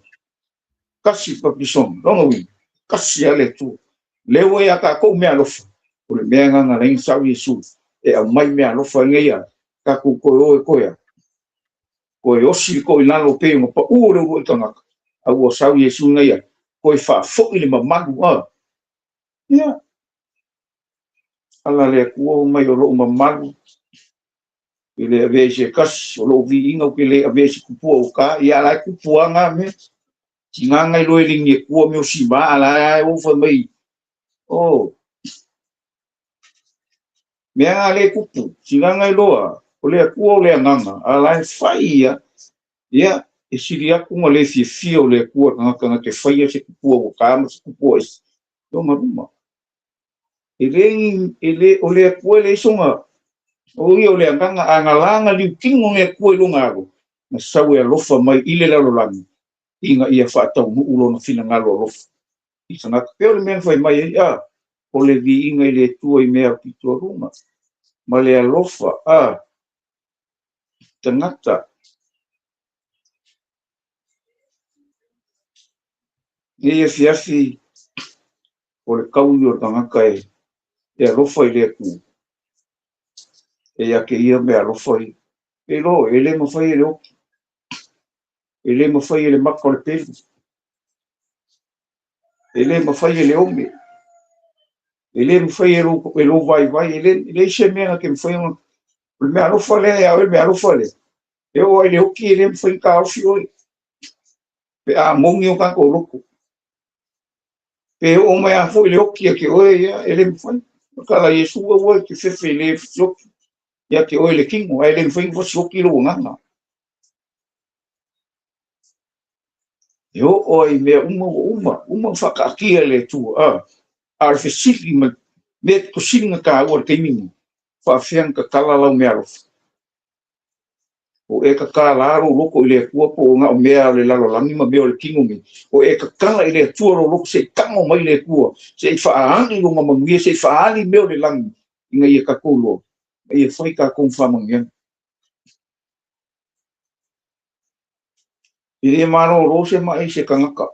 [SPEAKER 2] Kasi papison. Ronga uinga. Kasi a le tua. Lewa ia ka kou mea alofa. O le mea nganga lengi sau Iesu. E au mai mea alofa ngai a. Ka kou koe oe koe a. Koe osi koe nalo pe nga pa u le uru i tangata. Au o sau Iesu ngai a. Koe whaafoi le mamalu a. Ia. Ala le kua mai o lou mamalu. I le avea se kasi o lou viiga o ke le avea se kupua o ka. Ia ala e kupua ngā mea. Ti ngā ngai loe lingi e kua meo si ma ala e o whai mai. O. Mea ngā le kupu. Ti ngā ngai loa. O le kua o le anganga. Ala e whai ia. Ia, e sili atu ona le fiafia o le Atua i le tagata na te faia se tupua ua ta ma se tupua ese i ona luma. E le ni, e le, o le Atua e leai sona, o ia o le agaga, a na la na liutino le Atua i lona alo, na sau e alofa mai i le lalolagi, ina ia faataunuu lona finagalo alofa i tagata. Pei o le mea na fai mai ai, a, o le viiga i le Atua i mea aupito ma le alofa, a, tagata. Nei afiafi o le taui o le tagata e alofa i le Atua. E ia te ia mea alofa i. E lo, e le mafai e le oki. E le mafai e le maka o le pelu. E le mafai e le ome. E le mafai e lou vaivai. E leai se mea na te mafai ona. O le mea alofa lea ia oe, le mea alofa lea. E oo lava i le oki e le mafai ona taofi oe. Pe a moni o tatou loto. Pe oo mai lava foi le oki ia te oe, ia, e le mafai. O tala Iesu aua e te fefe i le fesioki ia te oe le tino, ae le mafai ona fasioki lou agaga. E oo ai i mea uma ua uma, uma ona faataatia e le Atua. A o le fesili ma mea tosili na taua i le taimi lenei, faafefea ona tatala lau meaalofa? O e tatala lou loto i le Atua po o na o mea o le lalolagi ma mea o le tino nei? O e tatala i le Atua lou loto se i tago mai le Atua, se i faaali lona manuia, se i faaali mea o le lagi, ina ia tatou iloa, ma ia fai tatou ma faamanuiaga. E le malolo se mai i se tagata.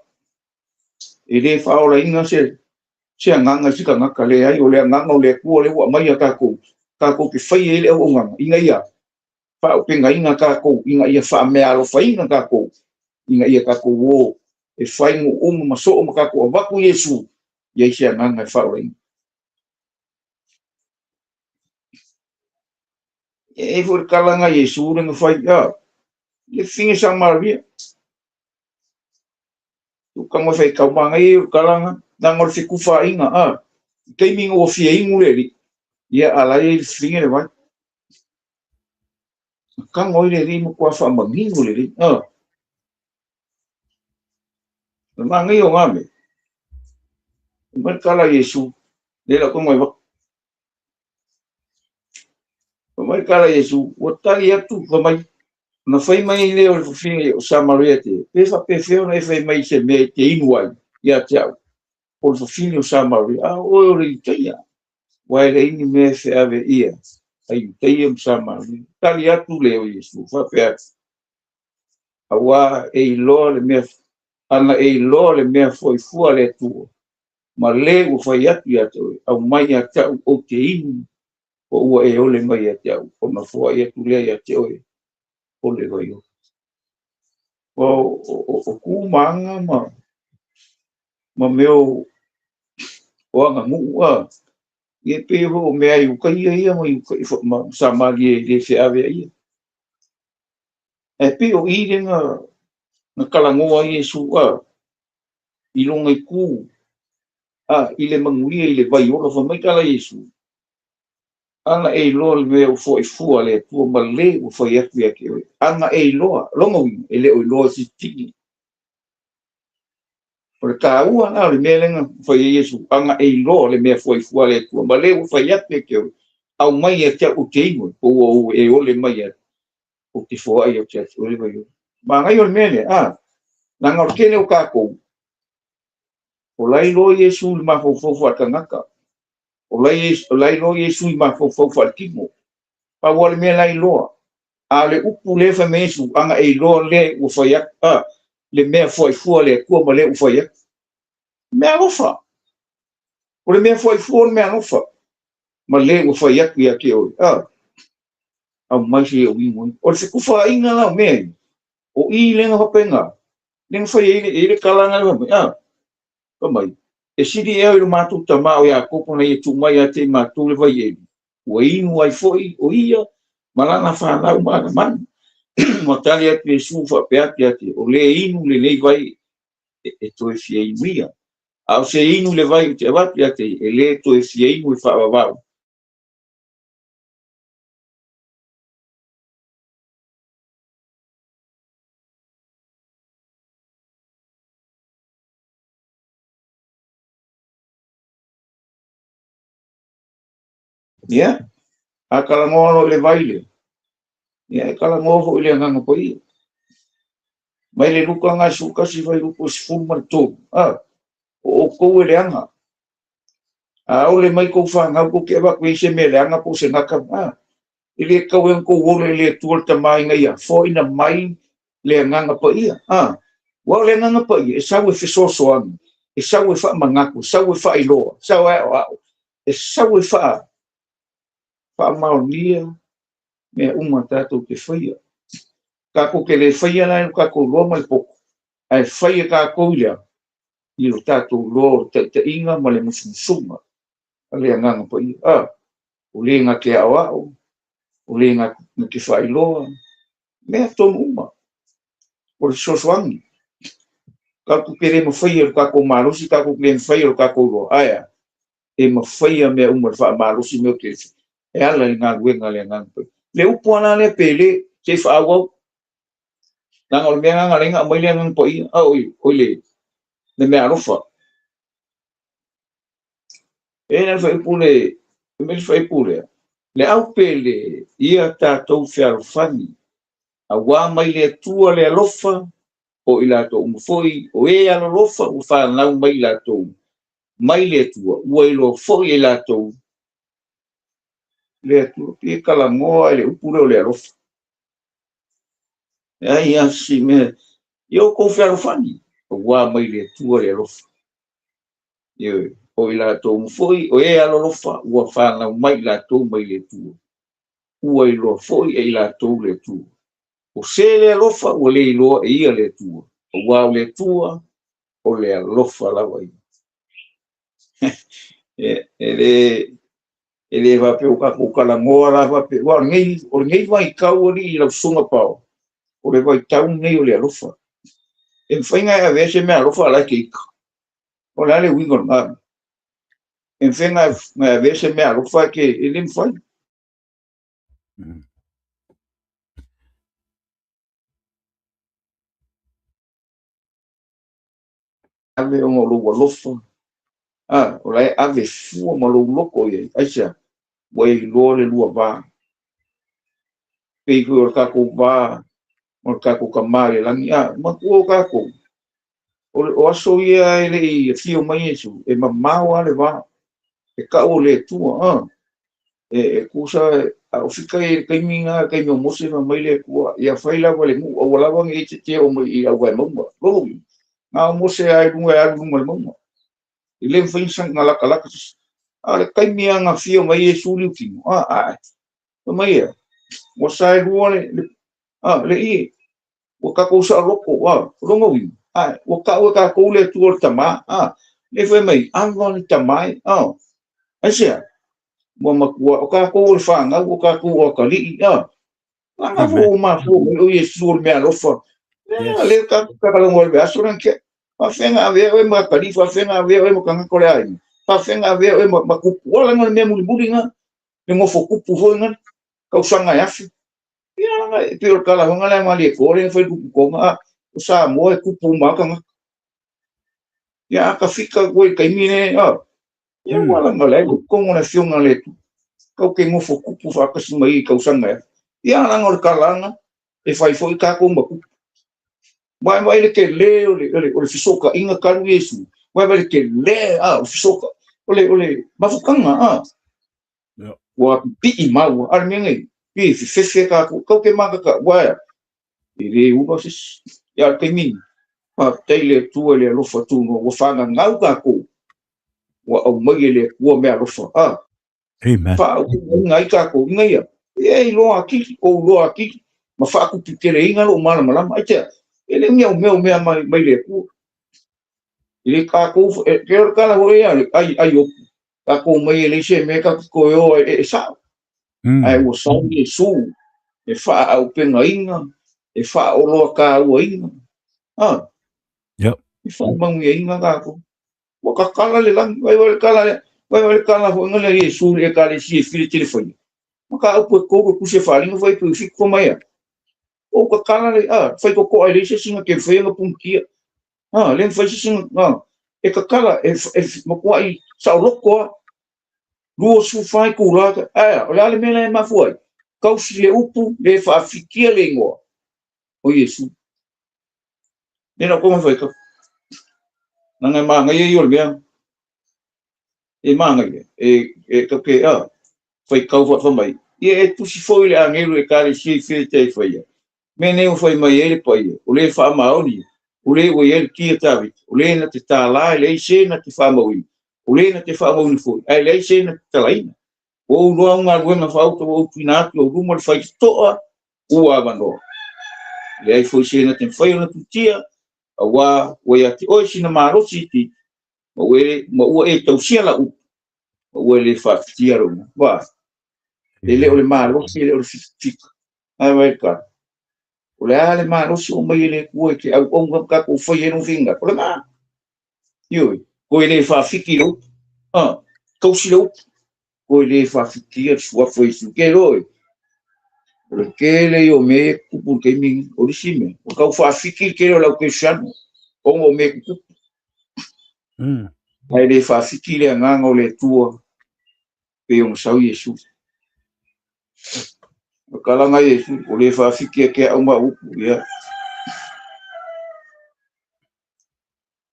[SPEAKER 2] E le faaolaina se agaga i se tagata. Leai, o le agaga o le Atua lea ua aumai ia tatou, tatou te faia ai le auaunaga, ina ia faaaupegaina tatou, ina ia faameaalofaina tatou, ina ia tatou o e fai nuu uma ma soo ma tatou avatu Iesu, i ai se agaga e faaolaina. E i ai foi le tala na Iesu le na fai, a, le fafine Samaria. Tutaga e faitau manaia ia o le tala na, leaga o le fetufaaiga, a, i taimi na ua fia inu le alii, ia a la e i ai le fafine le vai. Na tago ai le alii ma matua faamanino lelei, a. O le manaia o na mea, fai mai le tala a Iesu, lea o le a tago e vatu. Fai mai le tala a Iesu, ua tali atu, fai mai, ona fai mai lea o le fafine o Samaria te, pe faapefea ona e fai mai i se mea e te inu ai ia te au, o le fafine o Samaria, a o oe o le Iutaia, aua e leai ni mea e feave ia a Iutaia ma Samaria. Tali atu lea o Iesu, faapea atu, aua e iloa le mea, ana e iloa le mea foifua a le Atua, ma le ua fai atu ia te oe, aumai ia te au ou te inu, po ua e ole mai ia te au, ona foai atu lea ia te oe, o le vai ola. O tu ma aga ma mea o aganuu, a, e pei foi o mea i Iutaia ia ma Samaria e le feaveaia. Ae pei o i le na talanoa ai Iesu, a, i lona itu, a, i le manuia i le vai ola. Fai mai tala Iesu, ana e iloa le mea ua foaifua le Atua ma le ua fai atu ia te oe. Ana e iloa, lona uiga, e le o iloa e sitini. O le taua la o le mea lea na fai ai Iesu, ana e iloa le mea foaifua le Atua ma le ua fai atu ia te oe, aumai ia te au ou te inu, po ua e ole mai ia ou te foai atu ia te oe le vai ola. Manaia o le mea lea, a, leaga o le tele o tatou, o la e iloa Iesu i le mafaufau faaletagata, o la e iloa Iesu i mafaufau faaletino. Pau lava le mea la e iloa. A o le upu lea fai mai Iesu, ana e iloa le ua fai atu, a, le mea foaifua le Atua ma le ua fai atu. Mea alofa. O le mea foaifua o le mea alofa. Ma le ua fai atu ia te oe. A, aumai se i ou inu ai. O le fetufaaiga la o mea ia, o i lea na faapena, lea na fai ai le tala na fai mai, a, fai mai, e sili ea i lo matou tama o Iakopo na ia tuu mai ia te i matou le vai eli, ua inu ai foi o ia ma lana fanau ma ana manu. Ua tali atu Iesu faapea atu ia te, o le inu lenei vai e toe fia inuia. A o se inu le vai ou te avatu ia te ia, e le toe fia inu e faavavau. Ia, a talanoa loa i le vai lea, ia e talanoa foi i le Agaga Paia. Mai le Luka 11 fuaiupu 13, a, o outou e leaga. A ole mai tou fanau, tou te avatu i ai se mea leaga po o se gata, a, e le tatau ai ona tou ole i le Atua le Tama ina ia foaina mai le Agaga Paia. A, aua o le Agaga Paia e sau e fesoasoani, e sau e faamanatu, e sau e faailoa, e sau e aoao, e sau e faamaonia mea uma tatou te faia. Tatou te le faia la i lo tatou iloa ma le poto, ae fai e tatou i le a? I lo tatou iloa o le taitaiga ma le musumusuga a le Agaga Paia. A, o le na te aoao, o le na te faailoa, mea tonu uma, o le fesoasoani. Tatou te le mafaia i lo tatou malosi, tatou te le mafaia i lo tatou iloa, ae a? E mafaia mea uma i le faamalosi mea o te e ala i le galuega a le Agaga Paia. Le upu lava la lea pele, se i faaauau. Leaga o le mea lena na ala ai ona aumai le Agaga Paia, a o le mea alofa. E le fuaiupu le, le fuaiupu lea, le au pele, ia tatou fealofani, auā mai le Atua le alofa, o i latou uma foi, o e alolofa ua fanau mai i latou, mai le Atua, ua iloa foi e latou le Atua. Pe talanoa i le upu lea o le alofa. E ai lava si mea, ia outou fealofani, auā mai le Atua le alofa. Ioe, o i latou uma foi, o e alolofa ua fanau mai i latou mai le Atua, ua iloa foi e i latou le Atua. O se le alofa ua le iloa e ia le Atua, auā o le Atua o le alofa lava ia. E le faapea ua tatou talanoa la faapea, aua o lenei vaitau alii i lau susuga Paoa, o le vaitau lenei o le alofa. E mafai ona e avea se mea alofa a o la e te ita. O le a le uiga o lena mea? E mafai ona e avea se mea alofa e te, e le mafai. Ave ona o lou alofa, a, o la e ave fua ma lou loto i ai. Aisea? Ua e iloa le lua va. Pei foi o le tatou va ma le tatou Tama i le lagi. A, matua o tatou, o aso ia e le i afio mai Iesu, e mamao lava le va, e tau o le Atua. A, e tusa, a o fika i le taimi na, le taimi o Mose, fai mai le Atua, ia fai lava le nuu, aua lava ne i te oo mai i auvae mauga. Lona uiga, na o Mose lava i luga e alu i luga o le mauga. E le mafai ona latalata se isi. A o le taimi lava na afio mai ai Iesu liutino, a, a, fai mai ia, ua saelua le, a, le ie, ua tatou saoloto, a, o lona uiga, a, ua tau e tatou le Atua o le Tama, a, le fai mai, ava le Tama e, a, aisea? Ua matua, o tatou o le fanau, o tatou o atalii, a, leaga foi ua mafua mai o Iesu o le mea alofa. Yes. Le tatou takalongo le aso lena ke. Faafeaga avea oe ma atalii, faafeaga avea oe ma tagata o le aiga, faafeaga avea oe ma kupu. Ua leaga le mea mulimuli na, le nofo kupu foi na, tausaga e afe. Ia leaga e pei o le tala foi lea a Malietoa lea na fai i le kupu toga, a, o Samoa e kupu uma lava tagata. Ia a tafika koe i le taimi lea, a, ia ua leaga o la e i totonu o le Afioga a le Atua. Kau te nofo kupu faatasi mai i tausaga e afe. Ia leaga o le tala na, e fai foi tatou ma kupu. Vaai le tele o le fesootaiga talu Iesu. Vaai le tele a o le fesoota o le mafutaga a. Ua pipii maua. A o le mea nei, pei e fefefe tatou, kau te makaka, uaea, e le ula se isi. Ia, o le taimi nei, faafetai i le Atua i le alofa tunoa, ua fagagau tatou, ua aumai e le Atua mea alofa. A,
[SPEAKER 1] Amen.
[SPEAKER 2] Faaauupegaina ai tatou ina ia e iloa atili, ou iloa atili, ma faatuputeleina lou malamalama. Aitea, e le o ni au mea o mea mai, mai le Atua. I le tatou, e, pei o le tala foi ia, le ai, ai opu, tatou mai e leai se mea tatou te toe o ai e sao. Ae ua sau Iesu e faaauupegaina, e faaoloatauaina, a,
[SPEAKER 1] Yep.
[SPEAKER 2] e faamanuiaina tatou. Ua kakala le lagi, vai vai le tala lea, vai vai le tala foi lea Iesu i le ekalesia i Filetelefai. Mataupu e tolu e tusi e faaaliga fai tu i fitu fai mai a. Ua kakala le, a, fai totoa e leai se isi na te mafai ona punitia. A, le mafai se isi na, e kakala, e matuai saoloto lava. 24 itula, ae a, o le a le mea la e mafua ai? Tausi le upu, le faafikia le igoa o Iesu. Lea na outou fai atu. Leaga e manaia ia o le mea. E manaia. E tau te faitau faafamai. Ia e tusi foi le agelu ekalesia i fea te faia. Mea nei ua fai mai ai le paia, o le faamaoni, o le ua i ai le tia Tavita, o le na te tālā e leai se na te faamauina, o le na te faamauina foi, ae leai se na te talaina. Ua ou iloa au galuega faauta ua ou tuuina atu i ou luma le faitotoa ua avanoa. Leai foi se na te mafai ona tutia, auā ua ia te oe sina malosi itiiti, ma ua e tausia lau upu, ma ua e le faafitia lou igoa. Ua, e le o le malosi, e le o le fitifika. Ae vai le tala. O le a le malosi o mai e le Atua e te auauna ma tatou fai ai lona finagalo? O lena. Ioe, toe le faafiki le upu. Ah, tausi le upu. Toe le faafikia le suafa o Iesu. Ke loe. O le tele ia o mea ia e tutupu i le taimi lenei. O le isi mea, ua tau faafiki le tele o le au kerisiano ona o mea e tutupu. Ae le faafiki le agaga o le Atua pei ona sau Iesu. O talaga Iesu, o le faafiki ia te au ma au upu, ia.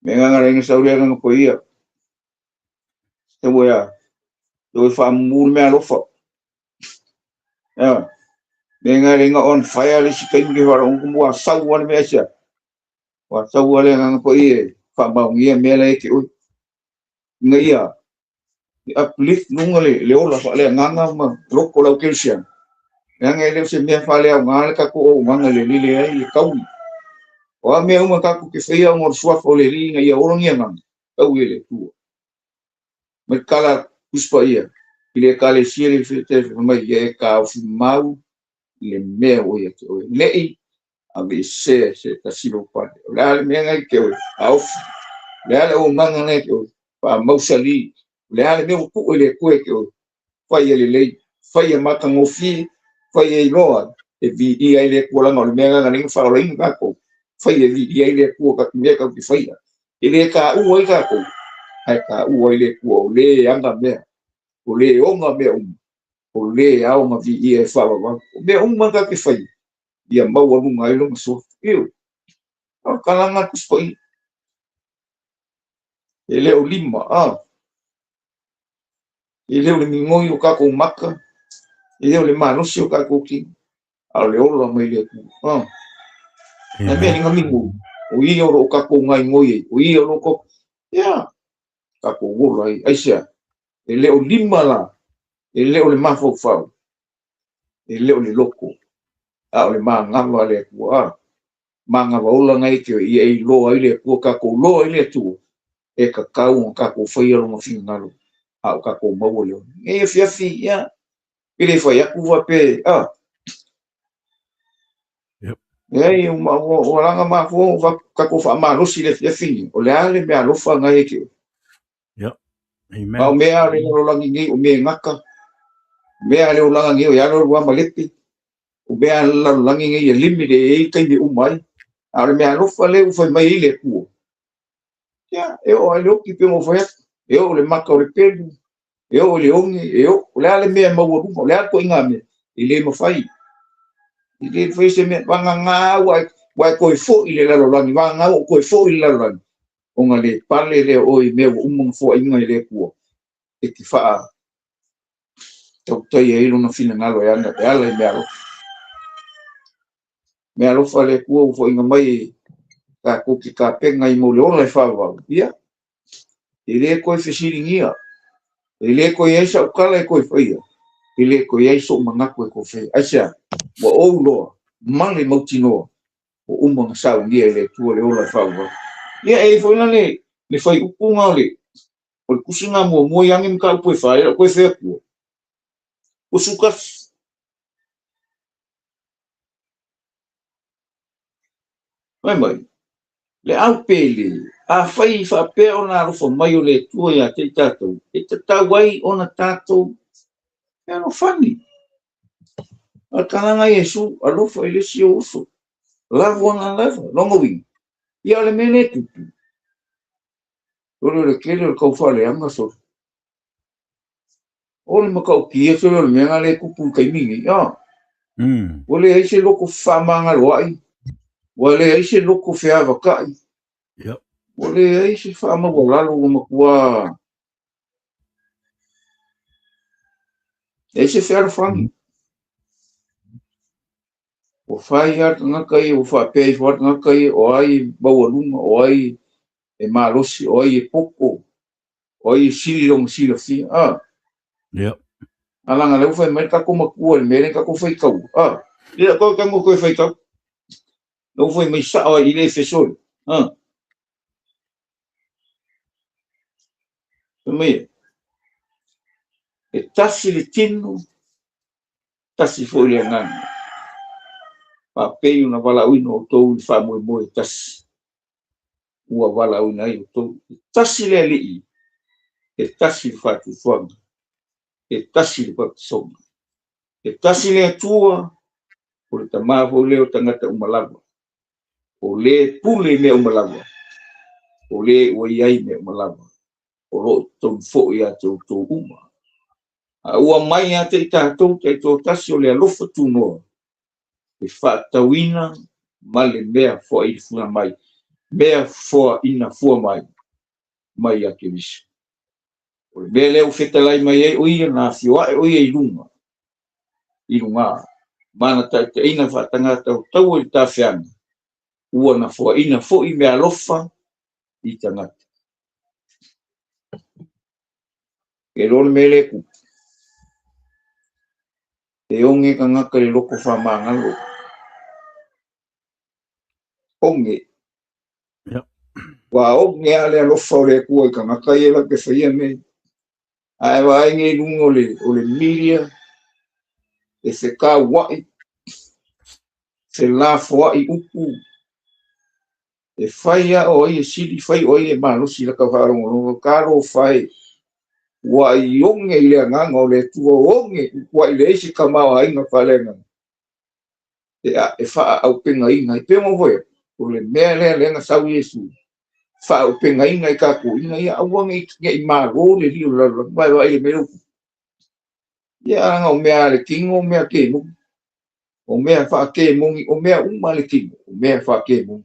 [SPEAKER 2] Me agaga le aiga sau le agaga paia. Tau ea, tau e faamumu le mea alofa. Ia, me agaga le aiga on fire le isi taimi ke faalogo ua sau lava le mea aisea. Ua sau lava le agaga paia e faamaonia mea la e te oe. Ina ia e uplift luga le ola faaleagaga ma loto o le au kerisiano. Leaga e le o se mea faaleaoga le tatou auaunaga i le Alii, leai, e taui. O a mea uma tatou te faia ona o le suafa o le Alii ina ia ola ni agaga, taui e le Atua. Mai le tala Tusi Paia i le Ekalesia le fai mai, ia e taofi mau i le mea ua ia te oe. Nei aveesea se tasi lou pale. O le a le mea na i te oe, taofi. O le a le auaunaga na i te oe, faamausali. O le a le mea ua tuu e le Atua ia te oe, fai e lelei, fai e matagofie, fai e iloa e viia ai le Atua, leaga o le mea lena na faaolaina tatou, fai e viia ai le Atua ka mea tatou te faia. E le taua ai tatou, ae taua ai le Atua, o le ana mea, o le ona mea uma, o le ao ona viia e faavavau. O mea uma tatou te faia, ia maualuga ai lona suafa. Ioe, o le talaga a le Tusi Paia. E le o lima, a. E le o le migoi o tatou maka, e le o le malosi o tatou tino, a o le ola mai le Atua. Ah. Na mea ni migoi, o ia o lo o tatou gaigoi ai, o ia o lo o tatou, ia, tatou ola ai, aisea, e le o lima la, e le o le mafaufau, e le o le loto, a o le magava a le Atua. Ah. Magava ola na e te ia e iloa ai le Atua, tatou loa ai le Atua, e tatau ona tatou faia lona finagalo, a o tatou maua le ola. Nei afiafi, ia, pe le fai atu faapea, a.
[SPEAKER 1] Yep.
[SPEAKER 2] Leai, ua laga mafua ua tatou faamalosi le afiafi nei, o le a le mea alofa na e te oe.
[SPEAKER 1] Yep. Amen.
[SPEAKER 2] A o mea a le lalolagi nei, o mea e gata, o mea a le olaga nei, o ia lua malepe, o mea a le lalolagi nei e limit e i ai taimi e uma ai. A o le mea alofa lea ua fai mai ai le Atua, ia, e oo lava i le oti pei ona ou fai atu, e oo i le mata o le pelu, e oo i le oge, e oo, o le a le mea e maualuga, o le a le ituaiga mea, e le mafai. E le mafai se mea, vagana ua e toe foi i le lalolagi, vagana ua ou toe foi i le lalolagi, ona le pale lea o oe i mea ua uma ona foaina e le Atua, e te faa tautaia ai lona finagalo e ala i mea alofa. Mea alofa le Atua ua foaina mai e tatou te tapena ai mo le ola e faavavau, ia, e le toe fesiligia, e le toe i ai sau tala e toe faia, e le toe i ai sou manatu e toe faia. Aisea? Ua ou iloa ma le mautinoa ua uma ona saunia e le Atua le ola e faavavau. Ia, e i ai foi la le faiupu na o le tusi na muamua i age mataupu e fa, e le o toe fai atua. Ua sutasi. Fai mai, le au pele, afai faapea ona alofa mai o le Atua ia te i tatou, e tatau ai ona tatou fealofani. O le talaga a Iesu, alofa i le isi ou uso, love one another, lona uiga, ia o le mea lea e tupu, o le tele o le tau faaleaga sole. O le matautia tele o le mea lena lea e tupu i le taimi lenei, a. Ua leai se loto fefaamagaloai, ua leai se loto feavatai, ua leai se faamaualalo ua matua leai se fealofani. Ua fai lava le tagata ia, ua faapea ifo lava le tagata ia, o ai e maualuga, o ai e malosi, o ai e poto, o ai e sili lona silafia. A. A leaga o lea ua fai mai le tatou matua i le mea lea na tatou faitau. A. Ia, toe tago toe faitau. Lea ua fai mai sao ai i le Efeso. A. Fai mai e, e tasi le tino, tasi foi le agaga. Faapei ona valaauina outou i le faamoemoe e tasi, ua valaauina ai outou. E tasi le Alii, e tasi le faatuatuaga, e tasi le papatisoga. E tasi le Atua, o le Tama foi lea o tagata uma lava, o le pule i mea uma lava, o le ua i ai mea uma lava, o lo o i totonu foi ia te outou uma. A ua mai ia te i tatou taitoatasi o le alofa tunoa, e faatatauina ma le mea foaina mai, mea foaina fua mai, mai ia Keriso. O le mea lea ua fetalai mai ai o ia na afio ae o ia i luga, i luga, ma na taitaiina faatagata o taua i le tafeaga, ua na foaina foi mea alofa i tagata. E iloa le mea lea e tupu, e oge tagata i le loto faamagalo. Oge. Ua oge lava le alofa o le Atua i tagata ia latou te faia mea. Ae vaai nei i luga o le media, e fetauai, felafoai upu, e fai lava o ai e sili, fai o ai e malosi i lata faalogologo, talofa e, ua i oge i le agaga o le Atua, oge ua i leai se tamaoaiga faaleagaga e faaaupegaina ai. Pe ona foi, o le mea lea lea na sau Iesu, faaaupegaina i tatou ina ia aua ne i malo le lio o le lalolagi, vaevae i le mea lea. Ia, leaga o mea a le tino, o mea kemoni, o mea faakemoni, o mea uma a le tino, o mea faakemoni.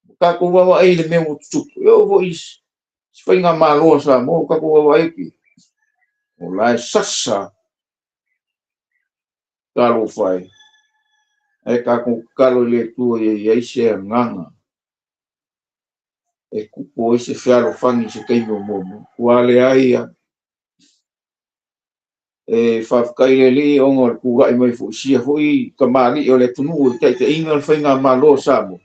[SPEAKER 2] O tatou vaavaai i le mea ua tutupu, e oo foi i se faigamalo a Samoa, o tatou vaavaai atu, o la e sasa, talofa e, ae tatou tatalo i le Atua ia i ai se agaga e tupu ai se fealofani i se taimi o muamua. Ua leai ia. E faafetai le Alii ona o le tulai mai foi sia foi tamalii o le atunuu e taitaiina le faigamalo a Samoa,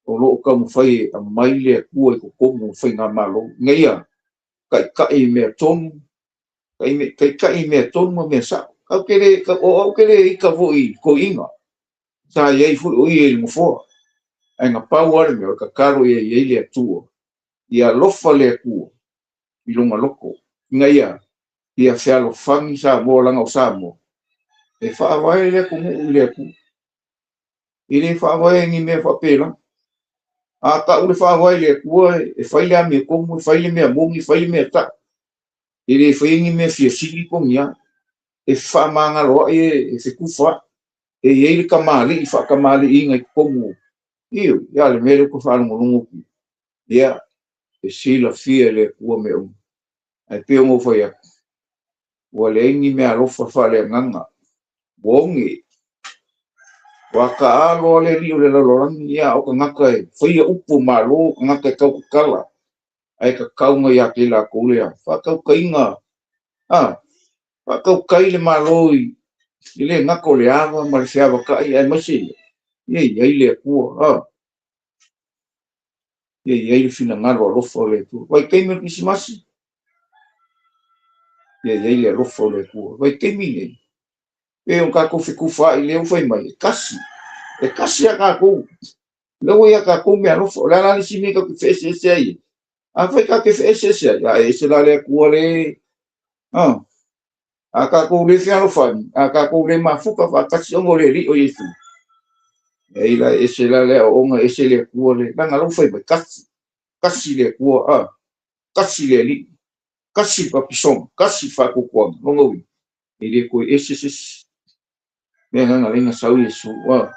[SPEAKER 2] o lo o taumafai e aumai le Atua i totonu o le faigamalo, ina ia taitai i mea tonu, taitai i mea tonu ma mea sao. O au te le ita foi i toeaiina, sa i ai foi o ia i le nofoa, ae na pau lava le mea o le tatalo ia i ai le Atua, ia alofa le Atua i lona loto, ina ia fealofani Samoa, leaga o Samoa e faavae le atunuu i le Atua. E le faavae ni mea faapela. A tau le faavae i le Atua, e fai le amiotonu, e fai le mea moni, e fai le mea taʻu. E le faia ni mea fia sili po o ni a. E fefaamagaloai, e fetufaai. E i ai le tamalii faatamaliiina i totonu. Ioe, ia le mea lea ou te faalogologo atu. Ia, e silafia e le Atua mea uma. Ae pei ona ou fai atu, ua leai ni meaalofa faaleagaga, ua oge, ua taaalo lava le alii o le lalolagi, ia o tagata e faia upu o malo, o tagata e tautatala, ae tatau ia te i latou le faatautaiga, a, faatautai le Malo i le gata o le ava ma le feavatai, aemaise ia i ai le Atua, a, ia i ai le finagalo alofa o le Atua. Vaitaimi o le Kerisimasi, ia i ai le alofa o le Atua. Vaitaimi nei, pe o tatou fetufaai lea ua fai mai, e tasi, e tasi a tatou, lea ua ia tatou mea alofa. O le a la le isi mea tatou te feeseese ai? Afai tatou te feeseese ai, a e ese la le Atua le, a, a tatou le fealofani, a tatou le mafuta faatasi ona o le Alii o Iesu, e la ese la le aoaoga, ese le Atua le, leaga la ua fai mai, tasi, tasi le Atua, a, tasi le Alii. Tasi le papisoga, tasi le faatuatuaga. Lona uiga, e le toe ese se isi. Mea lena na ala ai ona sau Iesu, ua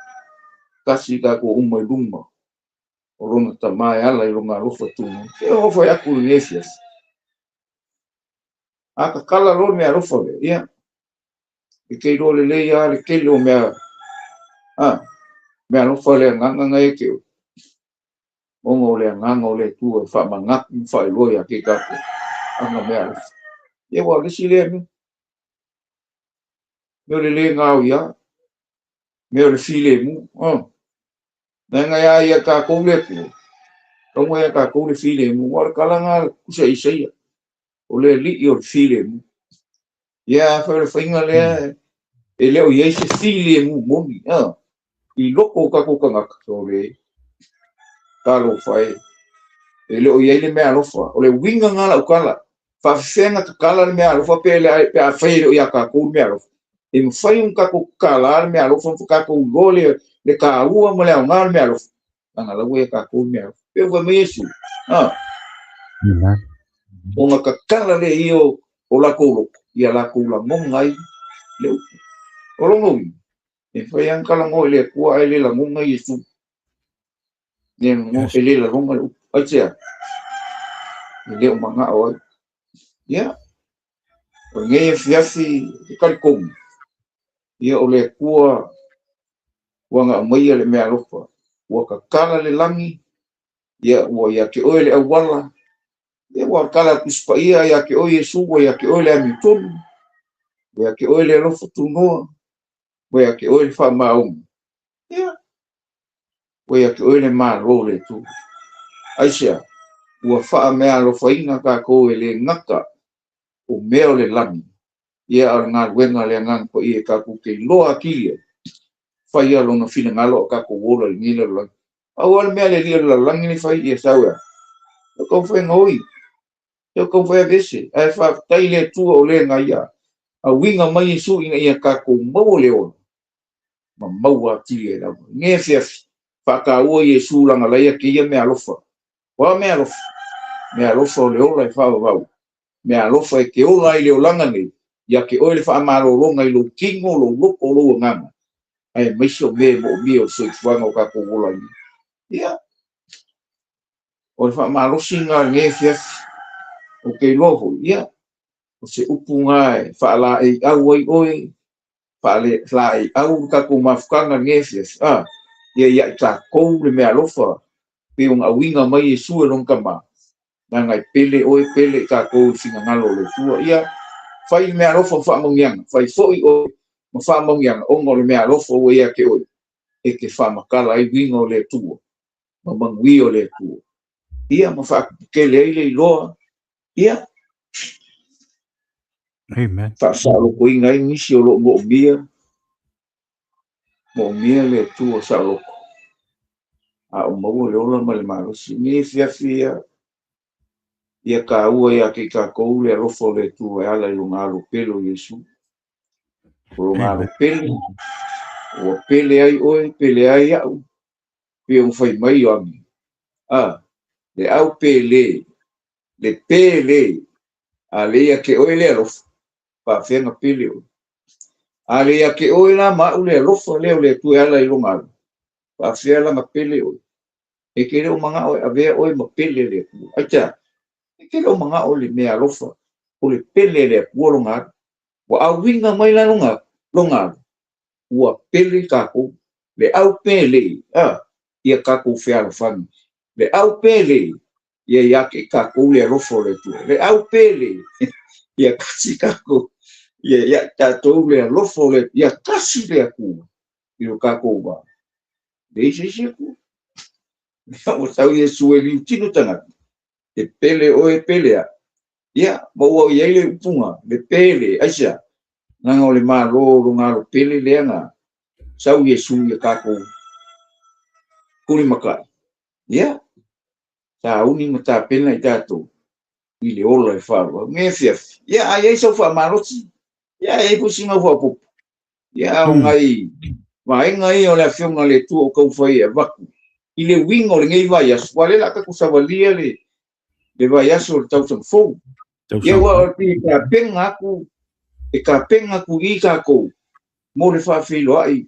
[SPEAKER 2] tasi tatou uma i luma o lona Tama e ala i lona alofa tumau. Se i fai atu i lenei afiafi. A tatala loa le meaalofa lea, ia, e te iloa lelei lava le tele o mea, a, meaalofa le agaga na ia te oe, ona o le agaga o le Atua e faamanatu ma faailoa ia te tatou ana meaalofa. Ia, ua o le isi lea mea. Mea o le le gaoia, mea o le filemu, a. Leaga e a ia tatou le Atua, taua ia tatou le filemu. Aua o le tala lena a le Tusi a Isaia, o le Alii o le filemu. Ia, afai o le faiga lea e le o i ai se filemu moni, a, i loko o tatou tagata, sole, talofa e, e le o i ai le meaalofa. O le uiga lena o lau tala, faafefea ona tatala le meaalofa pe pe afai e le o ia tatou le meaalofa? E mafai ona tatou tatala le meaalofa ma tatou iloa le taua ma le aoga o le meaalofa, leaga la ua ia tatou le meaalofa. Pe ua fai mai Iesu, a, ona tatala lea ia o latou loto, ia latou lagona ai le upu. O lona uiga, e mafai lava ona talanoa i le Atua ae le lagona Iesu. E le lagona le upu. Aisea? E le o manao ai. Ia, o lenei afiafi e talitonu, ia o le Atua ua na aumaia le meaalofa, ua tatala le lagi, ia ua ia te oe le auala, ia ua tatala le Tusi Paia ia te oe Iesu, ua ia te oe le amiotonu, ua ia te oe le alofa tunoa, ua ia te oe le faamaoni. Ia, ua ia te oe le Malo o le Atua. Aisea? Ua faameaalofaina tatou e le gata o mea o le lagi, ia a o le galuega a le Agaga Paia tatou te iloa atili ai, faia lona finagalo a o tatou ola i lenei lalolagi. Pau lava le mea a le alii o le lalolagi nei fai, ia sau e a? Ia taumafai e gaoi, ia taumafai e aveese. Ae faafetai i le Atua o le na ia auiga mai Iesu ina ia tatou maua le ola ma maua atili ai lava. I lenei afiafi, faataua Iesu leaga laia kēia meaalofa. O a meaalofa? Meaalofa o le ola e faavavau. Meaalofa e te ola ai i le olaga nei, ia te oe le faamalologa i lou tino, lou loto, lou agaga, aemaise o mea e moomia o le soifuaga o tatou ola ai nei. Ia, o le faamalosi lena o lenei afiafi. Ou te iloa foi, ia, o se upu lena e faalaeiau ai oe, faalaeiau le tatou mafutaga i lenei afiafi, a, ia ia i tatou le meaalofa pei ona auiga mai Iesu e lona Tama, leaga e pele oe, pele i tatou i le finagalo o le Atua. Ia, fai le meaalofa ma faamanuiaga, fai foi oe ma faamanuiaga, ona o le meaalofa ua ia te oe, e te faamatala ai uiga o le Atua ma manuia o le Atua. Ia, ma faatuputele ai le iloa, ia,
[SPEAKER 1] Amen.
[SPEAKER 2] Faasaolotoina ai nisi o lo o moomia, moomia le Atua saoloto, a o maua le ola ma le malosi. Nei afiafi ia, ia taua ia te i tatou le alofa o le Atua e ala i lona alo pele o Iesu. O lona alo pele, ua pele ai oe, pele ai au, pei ona fai mai Ioane. A, le au pele, le pele, a le ia te oe le alofa, faafefea ona pele oe? A le ia te oe la ma au le alofa lea o le Atua e ala i lona alo, faafefea la ona pele oe? E te le o manao e avea oe ma pele le Atua. Aisea? E te le o manao i le mea alofa, o le pele le Atua lona alo. Ua auiga mai la lona, lona alo, ua pele tatou. Le au pele, a, ia tatou fealofani. Le au pele, ia ia te i tatou le alofa o le Atua. Le au pele, ia kasi tatou, ia ia i tatou le alofa o le, ia kasi le Atua i lo tatou va. Leai se isi Atua. Ia ua sau Iesu e liutino tagata, e pele oe, pele au. Ia, ma ua i ai le upuga, le pele, aisea? Leaga o le Malo o lona alo pele lea na sau Iesu ia tatou tulimatai. Ia, sauni ma tapena i tatou i le ola e faaauau. Nei afiafi, ia, a i ai sau faamalosi, ia, a i ai foi sina faaopoopo, ia, a o nai vaega ia o le Afioga a le Atua o taumafai e avatu i le uiga o lenei vaiaso, aua o lea o le a tatou savalia le vaiaso o le tausaga fou. Ia ua o te tapenga aku, e tapenga aku i tatou mo le faafeiloai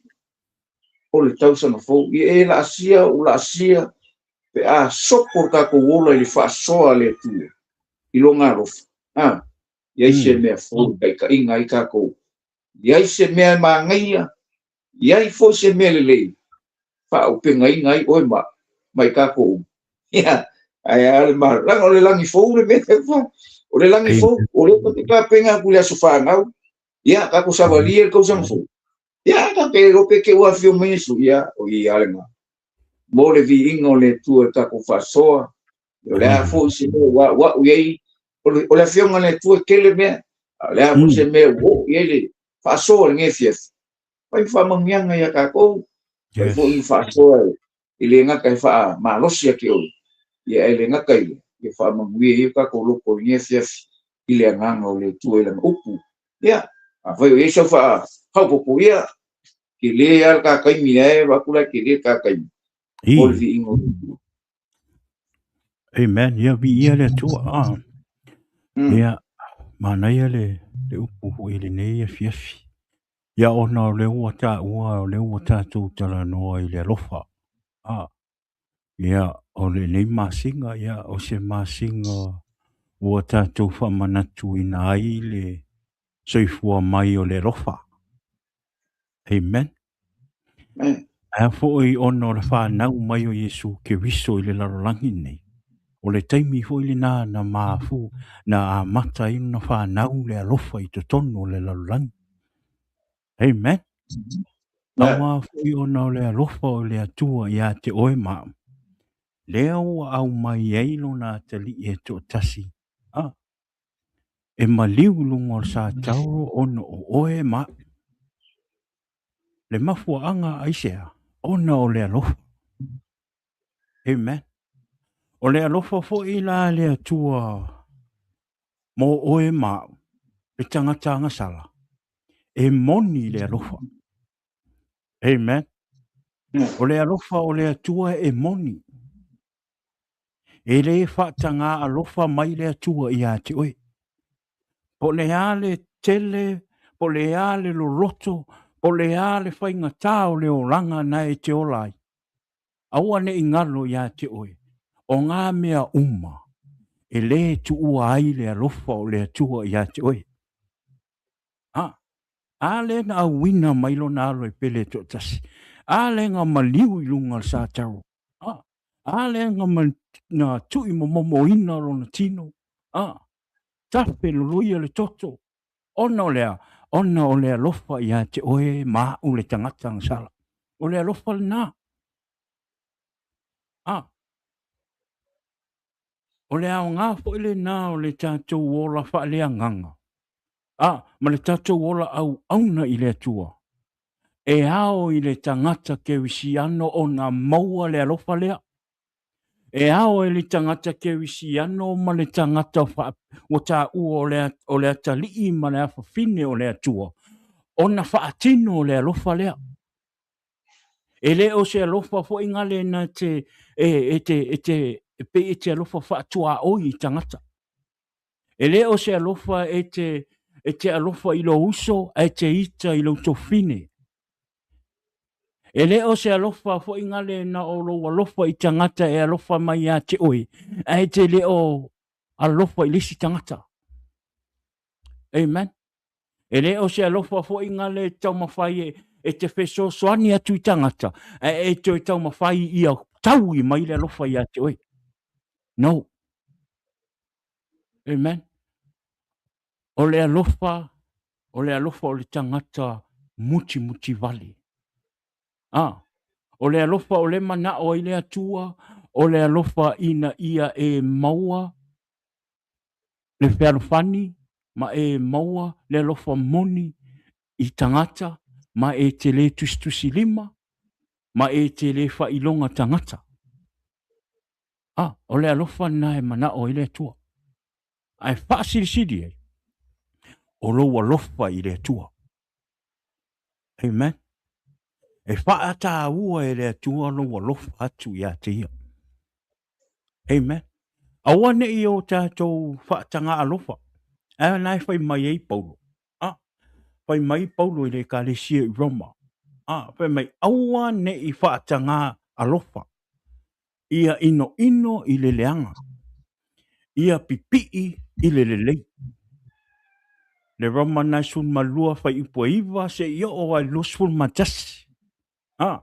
[SPEAKER 2] o le tausaga fou. Ia e laasia o laasia pe a sopo le tatou ola i le faasoa a le Atua i lona alofa. A, i ai se mea fou e taitaiga ai tatou. I ai se mea e manaia, i ai foi se mea lelei, faaupegaina ai oe ma ma i tatou uma. Ia, ae a le malo. Leaga o le lagi fou le mea o le lagi fou, o lea ta te tapena atu i le aso fanau. Ia, tatou savalia le tausaga fou. Ia, ta te iloa pe te ua afio mai Iesu. Ia, o ia lena. Mo le viiga o le Atua i tatou faasoa, o le a foi se mea ua a'u i ai, o le afioga a le Atua e tele mea, a o le a foi se mea ua oo i ai le faasoa i lenei afiafi, fai ma faamanuiaga ia tatou, fai foi ma faasoa e le gata e faamalosi ia te oe, ia ae le gata i lea, ia faamanuia ai o tatou loto i lenei afiafi i le agaga o le Atua i lana upu. Ia, afai o i ai sau faaopoopo, ia, tele lava le ta taimi ae avatu la e tele le ta taimi mo le viiga o le Atua.
[SPEAKER 1] Amen. Ia viia le Atua. Ah. Ia, manaia le, le upu foi i lenei afiafi. Ia ona o lea ua taua, o lea ua tatou talanoa i le alofa. Ah. Ia, o lenei masina, ia, o se masina ua tatou faamanatuina ai le soifua mai o le alofa. Amen. Ae foi ona o le fanau mai o Iesu Keriso i le lalolagi lenei, o le taimi foi lena na mafu, na amata ai ona fanau le alofa i totonu o le lalolagi. Amen. Aua foi ona o le alofa o le Atua ia te oe ma au, lea ua aumai ai lona atalii e toatasi, a, e maliu i luga o le satauro ona o oe ma au. Le mafuaaga aisea? Ona o le alofa. Amen. O le alofa foi la le Atua mo oe ma au, le tagata agasala, e moni le alofa. Amen. O le alofa o le Atua e moni. E le faatagā alofa mai le Atua ia te oe. Po o le a le tele, po o le a le loloto, po o le a le faigatā o le olaga na e te ola ai, aua ne i galo ia te oe, o ngā mea uma e lē tuua ai le alofa o le Atua ia te oe. A, a lea na auina mai lona alo e pele toatasi, a lea na maliu i luga o le sataro, a, a lea na, na tui momomoina lona tino, a, tafe loloia le toto, ona o le a? Ona o le alofa ia te oe ma a'u le tagata agasala. O le alofa lena. A, o le aoga foi lena o le tatou ola faaleagaga, a, ma le tatou ola auauna i le Atua. E ao i le tagata kerisiano ona maua le alofa lea. E ao e le tagata kerisiano ma le tagata faa, ua taua o le, o le atalii ma le afafine o le Atua ona faatino le alofa lea. E le o se alofa foi gale na te, e, e te, e te, e pei e te alofa faatuaoi i tagata. E le o se alofa e te, e te alofa i lou uso ae te ita i lou tofine. E le o se alofa foi gale na o lou alofa i tagata e alofa mai ia te oe, ae te le o alofa i le isi tagata. Amen. E le o se alofa foi gale taumafai e, e te fesoasoani atu i tagata, ae e toe taumafai ia taui mai le alofa ia te oe. No. Amen. O le alofa, o le alofa o le tagata mutimuti vale. A, o le alofa o le manao ai le Atua, o le alofa ina ia e maua le fealofani ma e maua le alofa moni i tagata ma e te le tusitusi lima ma e te le faailoga tagata. A, o le alofa lena e manao ai le Atua. Ae faasilisili ai, o lou alofa i le Atua. Amen. E faataua e le Atua lou alofa atu ia te ia. Amen. Aua ne i o tatou faataga alofa. Ae na e fai mai ai Paulo. A, fai mai Paulo i le ekalesia i Roma. A, fai mai, aua ne i faatagā alofa, ia inoino i le leaga, ia pipii i le lelei. Le Roma na e 12 fuaiupu e 9 seia oo lava i le 21. A,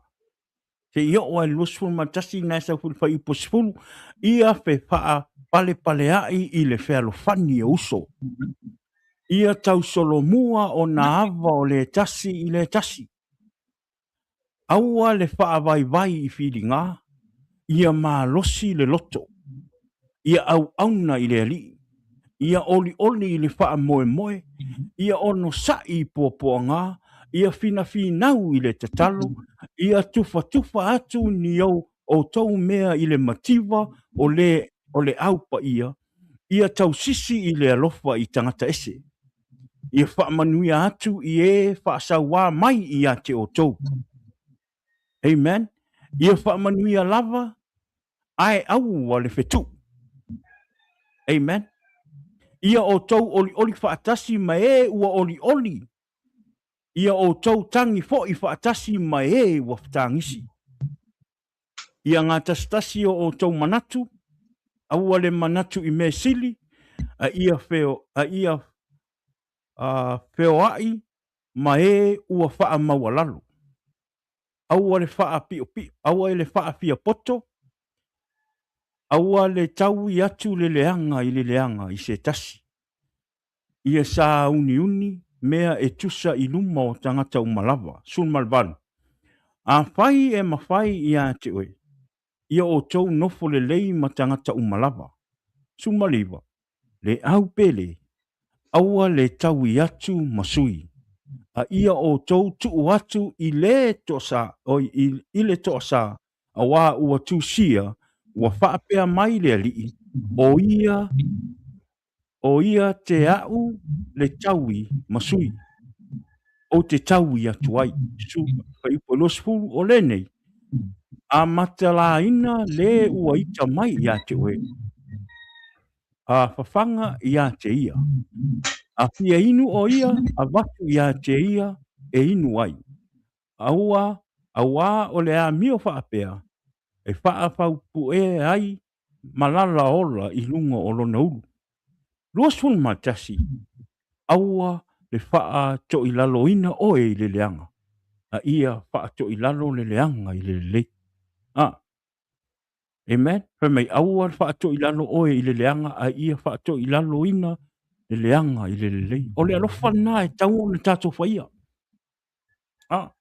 [SPEAKER 1] seia oo lava i le 21 na e sau foi i le fuaiupu 10, ia fefaapalepaleai i le fealofani o uso. Ia tausolomua ona ava o le tasi i le tasi. Aua le faavaivai i filiga, ia malosi le loto, ia auauna i le Alii, ia olioli i le faamoemoe, ia onosai i puapuaga, ia finafinau i le tatalo, ia tufatufa atu ni outou mea i le mativa o le o le Au Paia, ia tausisi i le alofa i tagata ese, ia faamanuia atu i e faasauā mai ia te outou. Amen. Ia faamanuia lava, ae aua le fetuʻu. Amen. Ia outou olioli faatasi ma e ua olioli, ia outou tagi foi faatasi ma e ua tagisi. Ia gatasitasi o outou manatu, aua le manatu i mea sili, a ia feo, a ia feoai ma e ua faamaualalo. Aua le faapiopio, aua le faafiapoto, aua le taui atu le leaga i le leaga i se tasi. Ia sauniuni mea e tusa i luma o tagata uma lava. 18. Afai e mafai ia te oe, ia outou nofo lelei ma tagata uma lava. 19. Le au pele, aua le taui atu ma sui, a ia outou tuu atu i le toasa, oi, i le toasa, auā ua tusia, ua faapea mai le Alii, o ia, o ia te a'u le taui ma sui, ou te taui atu ai. Su, fuaiupu e 20, o lenei, a matalaina le ua ita mai ia te oe, a fafaga ia te ia. A fia inu o ia, avatu ia te ia e inu ai. Aua, auā o le amio faapea, e faafaupuʻe ai malala ola i luga o lona ulu. 21, Aua le faatoilaloina oe i le leaga, a ia faatoilalo le leaga i le lelei. A. Amen. Fai mai, aua le faatoilalo oe i le leaga, a ia faatoilaloina le leaga i le lelei. O le alofa lena e tatau ona tatou faia. A.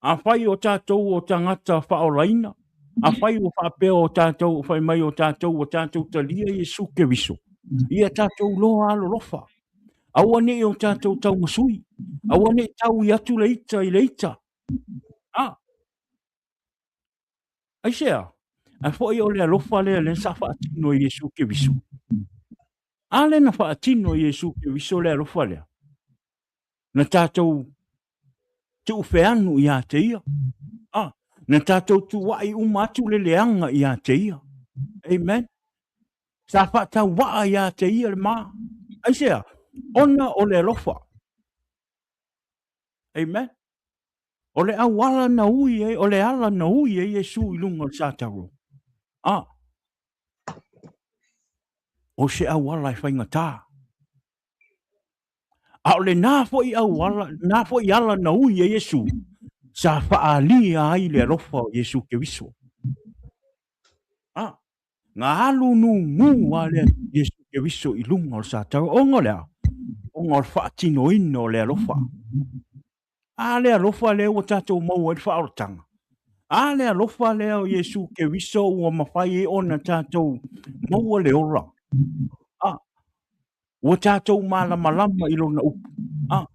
[SPEAKER 1] Afai o tatou o tagata faaolaina, afai ua faapea o tatou, fai mai o tatou ua tatou talia Iesu Keriso, ia tatou loa alolofa. Aua ne i o tatou taumasui, aua ne i taui atu le ita i le ita. A. Aisea? Ae foi o le alofa lea lea sa faatino e Iesu Keriso. A lea na faatino e Iesu Keriso le alofa lea? Na tatou tuufeanu ia te ia. A, na tatou tuuai uma atu le leaga ia te ia. Amen. Sa faatauvaa ia te ia le ma. Aisea? Ona o le alofa. Amen. O le auala na ui ai, o le ala na ui ai Iesu i luga o le sataro. A, o se auala e faigata. A o lenā foi auala, lenā foi ala na ui ai Iesu, sa faaalia ai le alofa o Iesu Keriso. A, na alu nūnū a le Iesu Keriso i luga o le sataro. Ona o le a? Ona o le faatinoina o le alofa. A le alofa lea ua tatou maua ai le faaolataga. A le alofa lea o Iesu Keriso ua mafai ai ona tatou maua le ola. A, ua tatou malamalama i lona upu. A,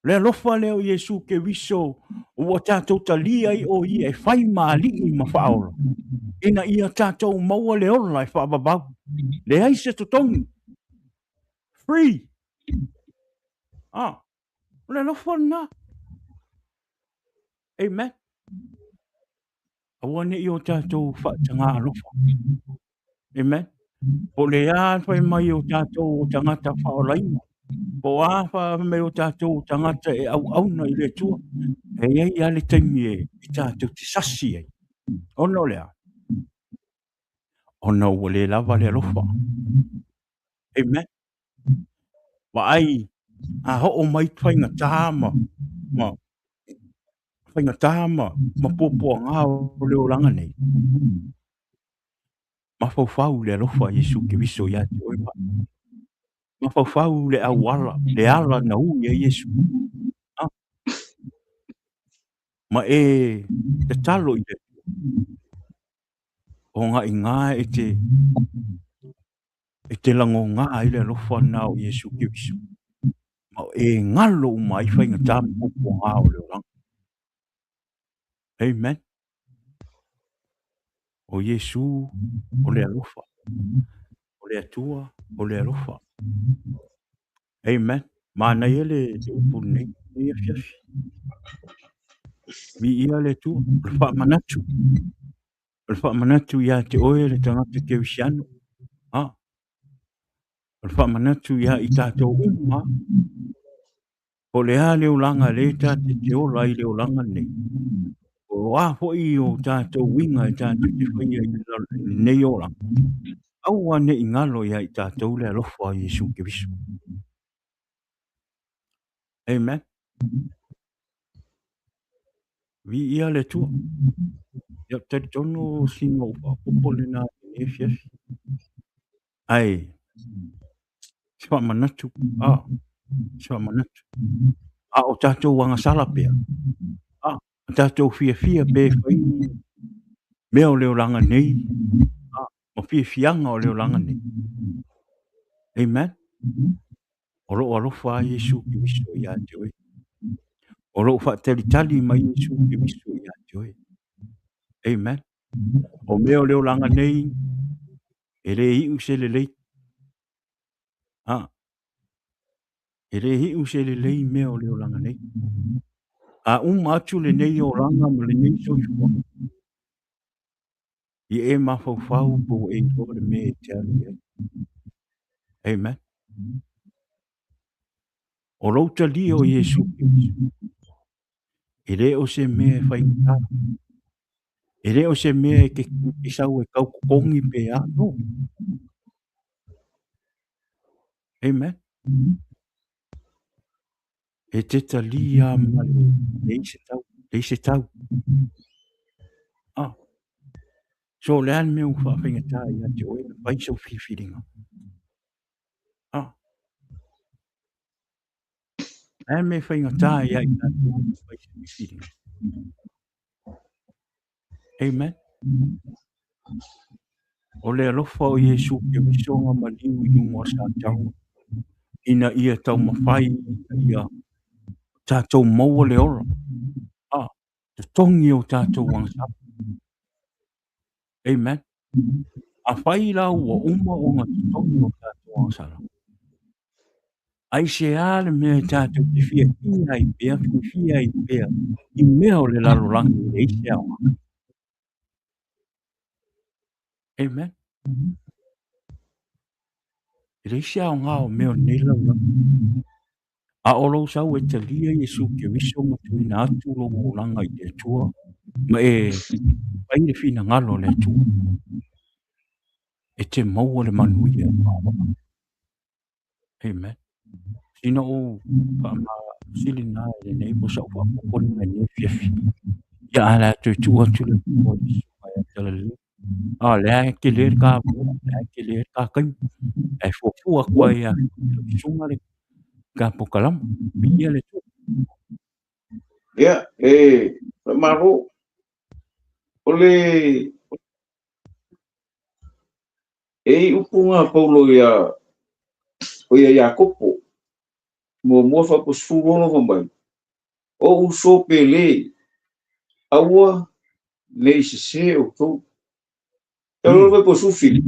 [SPEAKER 1] le alofa lea o Iesu Keriso ua tatou talia ai o ia e fai ma alii ma faaola, ina ia tatou maua le ola e faavavau. Leai se totogi. Free. A, o le alofa lena. Amen. Aua ne i o tatou faatagā alofa. Amen. Po o le a le fai mai o tatou o tagata faaolaina, po o a fai mai o tatou o tagata e auauna i le Atua, e i ai lava le taimi e tatou te sasi ai. Ona o le a? Ona ua le lava le alofa. Amen. Vaai, a oo mai faigata ma faigata ma puapuaga o le olaga nei, mafaufau le alofa o Iesu Keriso ia te oe ma au. Mafaufau le auala, le ala na ui ai Iesu. Ma e tatalo i le Atua, o gaiga e te lagoga ai le alofa na o Iesu Keriso. Ma e galo uma ai faigata ma puapuaga o le olaga. Amen. O Iesu o le alofa. O le Atua o le alofa. Amen. Manaia le upu lenei lenei afiafi. Viia le Atua. O le faamanatu. O le faamanatu ia te oe le tagata kerisiano. O le faamanatu ia i tatou uma. Po o le a le olaga lea tatou te ola ai i le olaga lenei. O a foi o tatou uiga e tatou te faia i lenei olaga. Aua ne i galo ia i tatou le alofa o Iesu Keriso. Amen. Viia le Atua. Ia, ou te talitonu sina ou faaopoopo lena i lenei afiafi. Ae, se faamanatu, se faamanatu. A o tatou agasala pea, o tatou fiafia pe fai mea o le olaga nei, ma fiafiaga o le olaga nei. Amen. O loo alofa a Iesu Keriso ia te oe. O loo faatalitali mai Iesu Keriso ia te oe. Amen. O mea o le olaga nei, e le iu se lelei. E le iu se lelei mea o le olaga nei. A uma atu lenei olaga ma lenei soifua, ia e mafaufau po ua e iloa le mea e te alu i ai. Amen. O lou talia o Iesu Keriso, e le o se mea e faigata. E le o se mea e te sau e tautotogi pe a. No. Amen. E te talia ma le leai se tau, leai se tau. So o le a le mea ua faafaigata ia te oe na fai sau filifiliga? Le a le mea e faigata ia i tatou na fai se filifiliga? Amen. O le alofa o Iesu Keriso na maliu i luga o le satau, ina ia taumafai, ina ia tatou maua le ola. Totogi o tatou agasala. Amen. Afai la ua uma ona totogi o tatou agasala, aisea le mea e tatou te fiafia ai pea, fiafia ai pea i mea o le lalolagi e leai se aoga. Amen. E leai se aoga o mea o lenei lalolagi. A o lou sau e talia Iesu Keriso ma tuuina atu lou olaga i le Atua, ma e fai le finagalo o le Atua, e te maua le manuia e faavaa. Amen. Sina ou faamasili lena i lenei po o sau faaopoopo lena i lenei afiafi. Ia a le a toe tuu atu le Atua i le susuga ia Talalelei. Lea e tele le ta avanoa, lea e tele le ta taimi. Ae fuafua atu ai ia lau susuga le ta polokalama. Viia le Atua.
[SPEAKER 2] Ia, e faamalo. O le e i upu ngā Paulo ia o ia Iakopo, muamua faapo 16 fai mai, o uso pele, aua ne i sesē outou. Tau fai po sufili,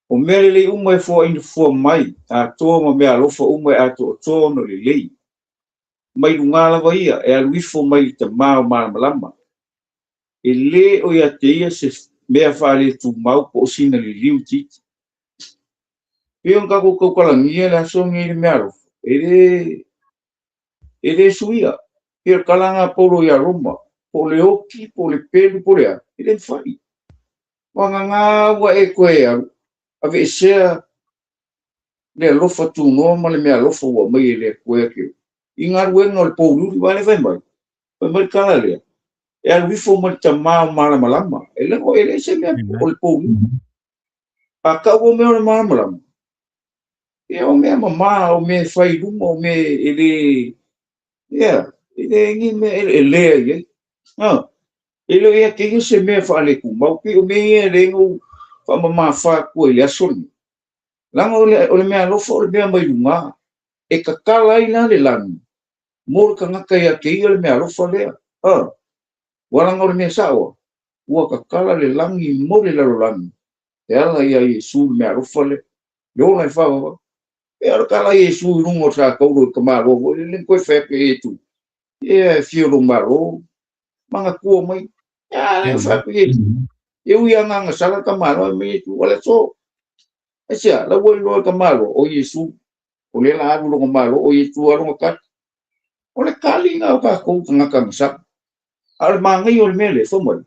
[SPEAKER 2] o mea lelei uma e foaina fua mai, atoa ma mea alofa uma e atoatoa ona lelei. Mai luga lava ia, e alu ifo mai le tamā o malamalama. E le o ia te ia se mea faaletumau po o sina liliu itiiti. Pei ona tatou tautalagia le aso lenei i le meaalofa, e le suia. Pei o le tala lena a Paulo ia Roma, po o le oti, po o le pelu, po o le a, e le mafai. Ua gaga ua e toe alu, aveesea le alofa tunoa ma le meaalofa ua aumai e le Atua ia te oe. I galuega o le pouliuli, aua o lea e fai mai, fai mai le tala lea, e alu ifo ma le tama o malamalama. E le, e le se mea o le pouliuli. A tau o mea o le malamalama, ia o mea mamā, o mea e fai i luma, o mea e le, ia, e le ni mea e lea i ai. Ah, e le o ia te ia se mea faaletumau. Pei o mea ia e le no faamamafa atua i le aso lenei. Leaga o le mea alofa o le mea mai luga. E tatala ai la le lagi mo le tagata ia te ia le mea alofa lea. Ah, ua laga o le mea sao, ua tatala le lagi mo le lalolagi. E ala ia Iesu le mea alofa lea. Le ola e whawawa. E ala kala Iesu i lunga o sa kauro i ka malo foi, le koe whea ke e tu. E fio lo malo, manga kua mai. Ia, le whea ke Iesu. E ui anga anga sala ka malo e me Iesu, wala so. E sia, la ua iloa ka malo, o Iesu. O le la alu longa malo, o Iesu alonga kali. O le kali ngā o kākou tagata gasala. A o le magaia o le mea lea, fai mai,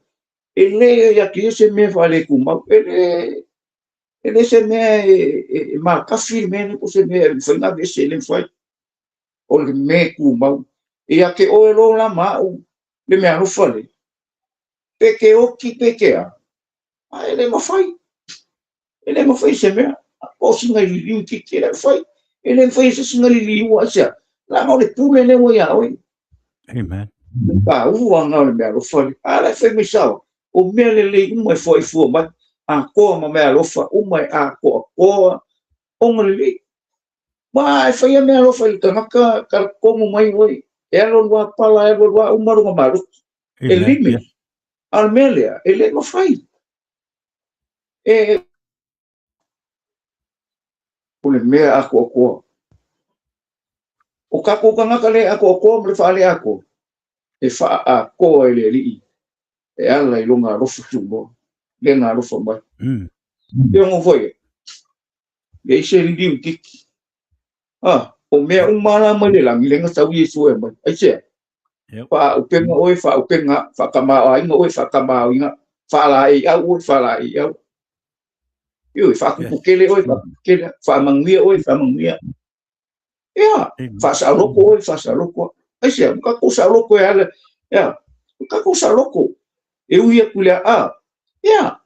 [SPEAKER 2] e le ia te ia se mea faaletumau, e le se mea e matafi le mea lea, po o se mea e mafai ona aveese, e le mafai. O le mea tumau. E ia te oe loa la ma au le mea alofa lea, pe te oti pe te a, a e le mafai. E le mafai se mea. Po o sina liliu itiiti, e le mafai. E le mafai e se sina liliu a sea. Leaga o le pule lea ua ia oe.
[SPEAKER 1] Amen.
[SPEAKER 2] Taua na o le mea alofa lea. A la e fai mai sao, o mea lelei uma e foaifua mai. Atoa ma mea alofa uma e atoatoa ona lelei. Ma e faia mea alofa i le tagata talatonu mai oe. E alu alu lava pala, e alu alu lava uma lona malosi. E
[SPEAKER 1] Amen.
[SPEAKER 2] limit. A o le mea lea, e le mafai. E o le mea atoatoa. O tatou tagata le atoatoa ma le faaleatoa, e faaatoa e le Alii e ala i lona alofa tunoa, le na alofa mai. E ono foi, e i se liliu itiiti. Ah, o mea uma la mai le lagi, le na sau Iesu e mai. Ai sea, faaupega oe, faaupega, faatamaoaiga oe, faatamaoaiga, faalaei au oe, faalaei au. Ioe, faatuputele oe, faatuputele, faamanuia oe, faamanuia. Ia, faasaoloko oe, faasaoloko. Ai sea, ua tatou saoloko e ala, ia, ua tatou saoloko. E ui atu le a, ia,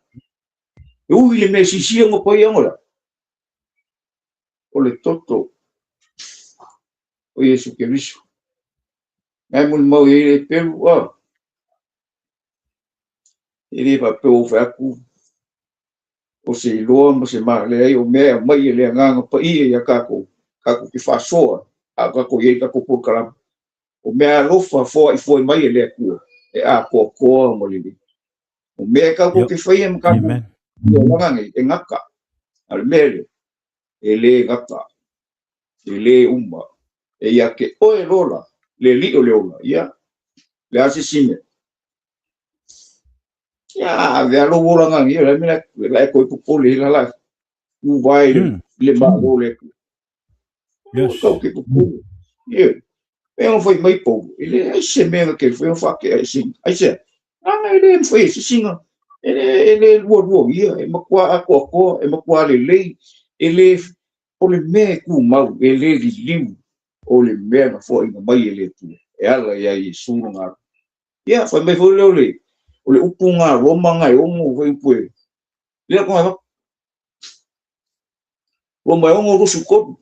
[SPEAKER 2] e ui le mea sisia ngo pai angola. O le toto o Iesu Keriso. Ngai molimau i ai le pelu, a. E le faapea ua fai atu o se iloa ma se maleai o mea e aumai e le Agaga Paia ia tatou, tatou te faasoa, a o tatou i ai tatou polokalame. O mea alofa foai mai e le Atua, e atoatoa ma lelei. O mea e tatou te faia ma tatou olaga nei, e gata. A o le mea lea, e le gata, e le uma. E ia te oe lola, le alii o le ola, ia, le a se isi mea. Ia, ave a lou olaga nei, o le mea la e toe popole la la uvae le malo le Atua. Tau ke popole. Ia, e ono fai mai pou, e le ai se mea na ke fai o whaake ai singa. Ai se, nanga e le mwhai e se singa, e le lua lua ia, e makua atoatoa, e makua lelei, e le, o le mea e kumau, e le liliu, o le mea na foaina mai e le Atua. E ala ia Iesu longa alu. Ia, fai mai foi lea o le upu ngā Roma ngā e ono, fai upu e, lea konga e Roma e 6:23,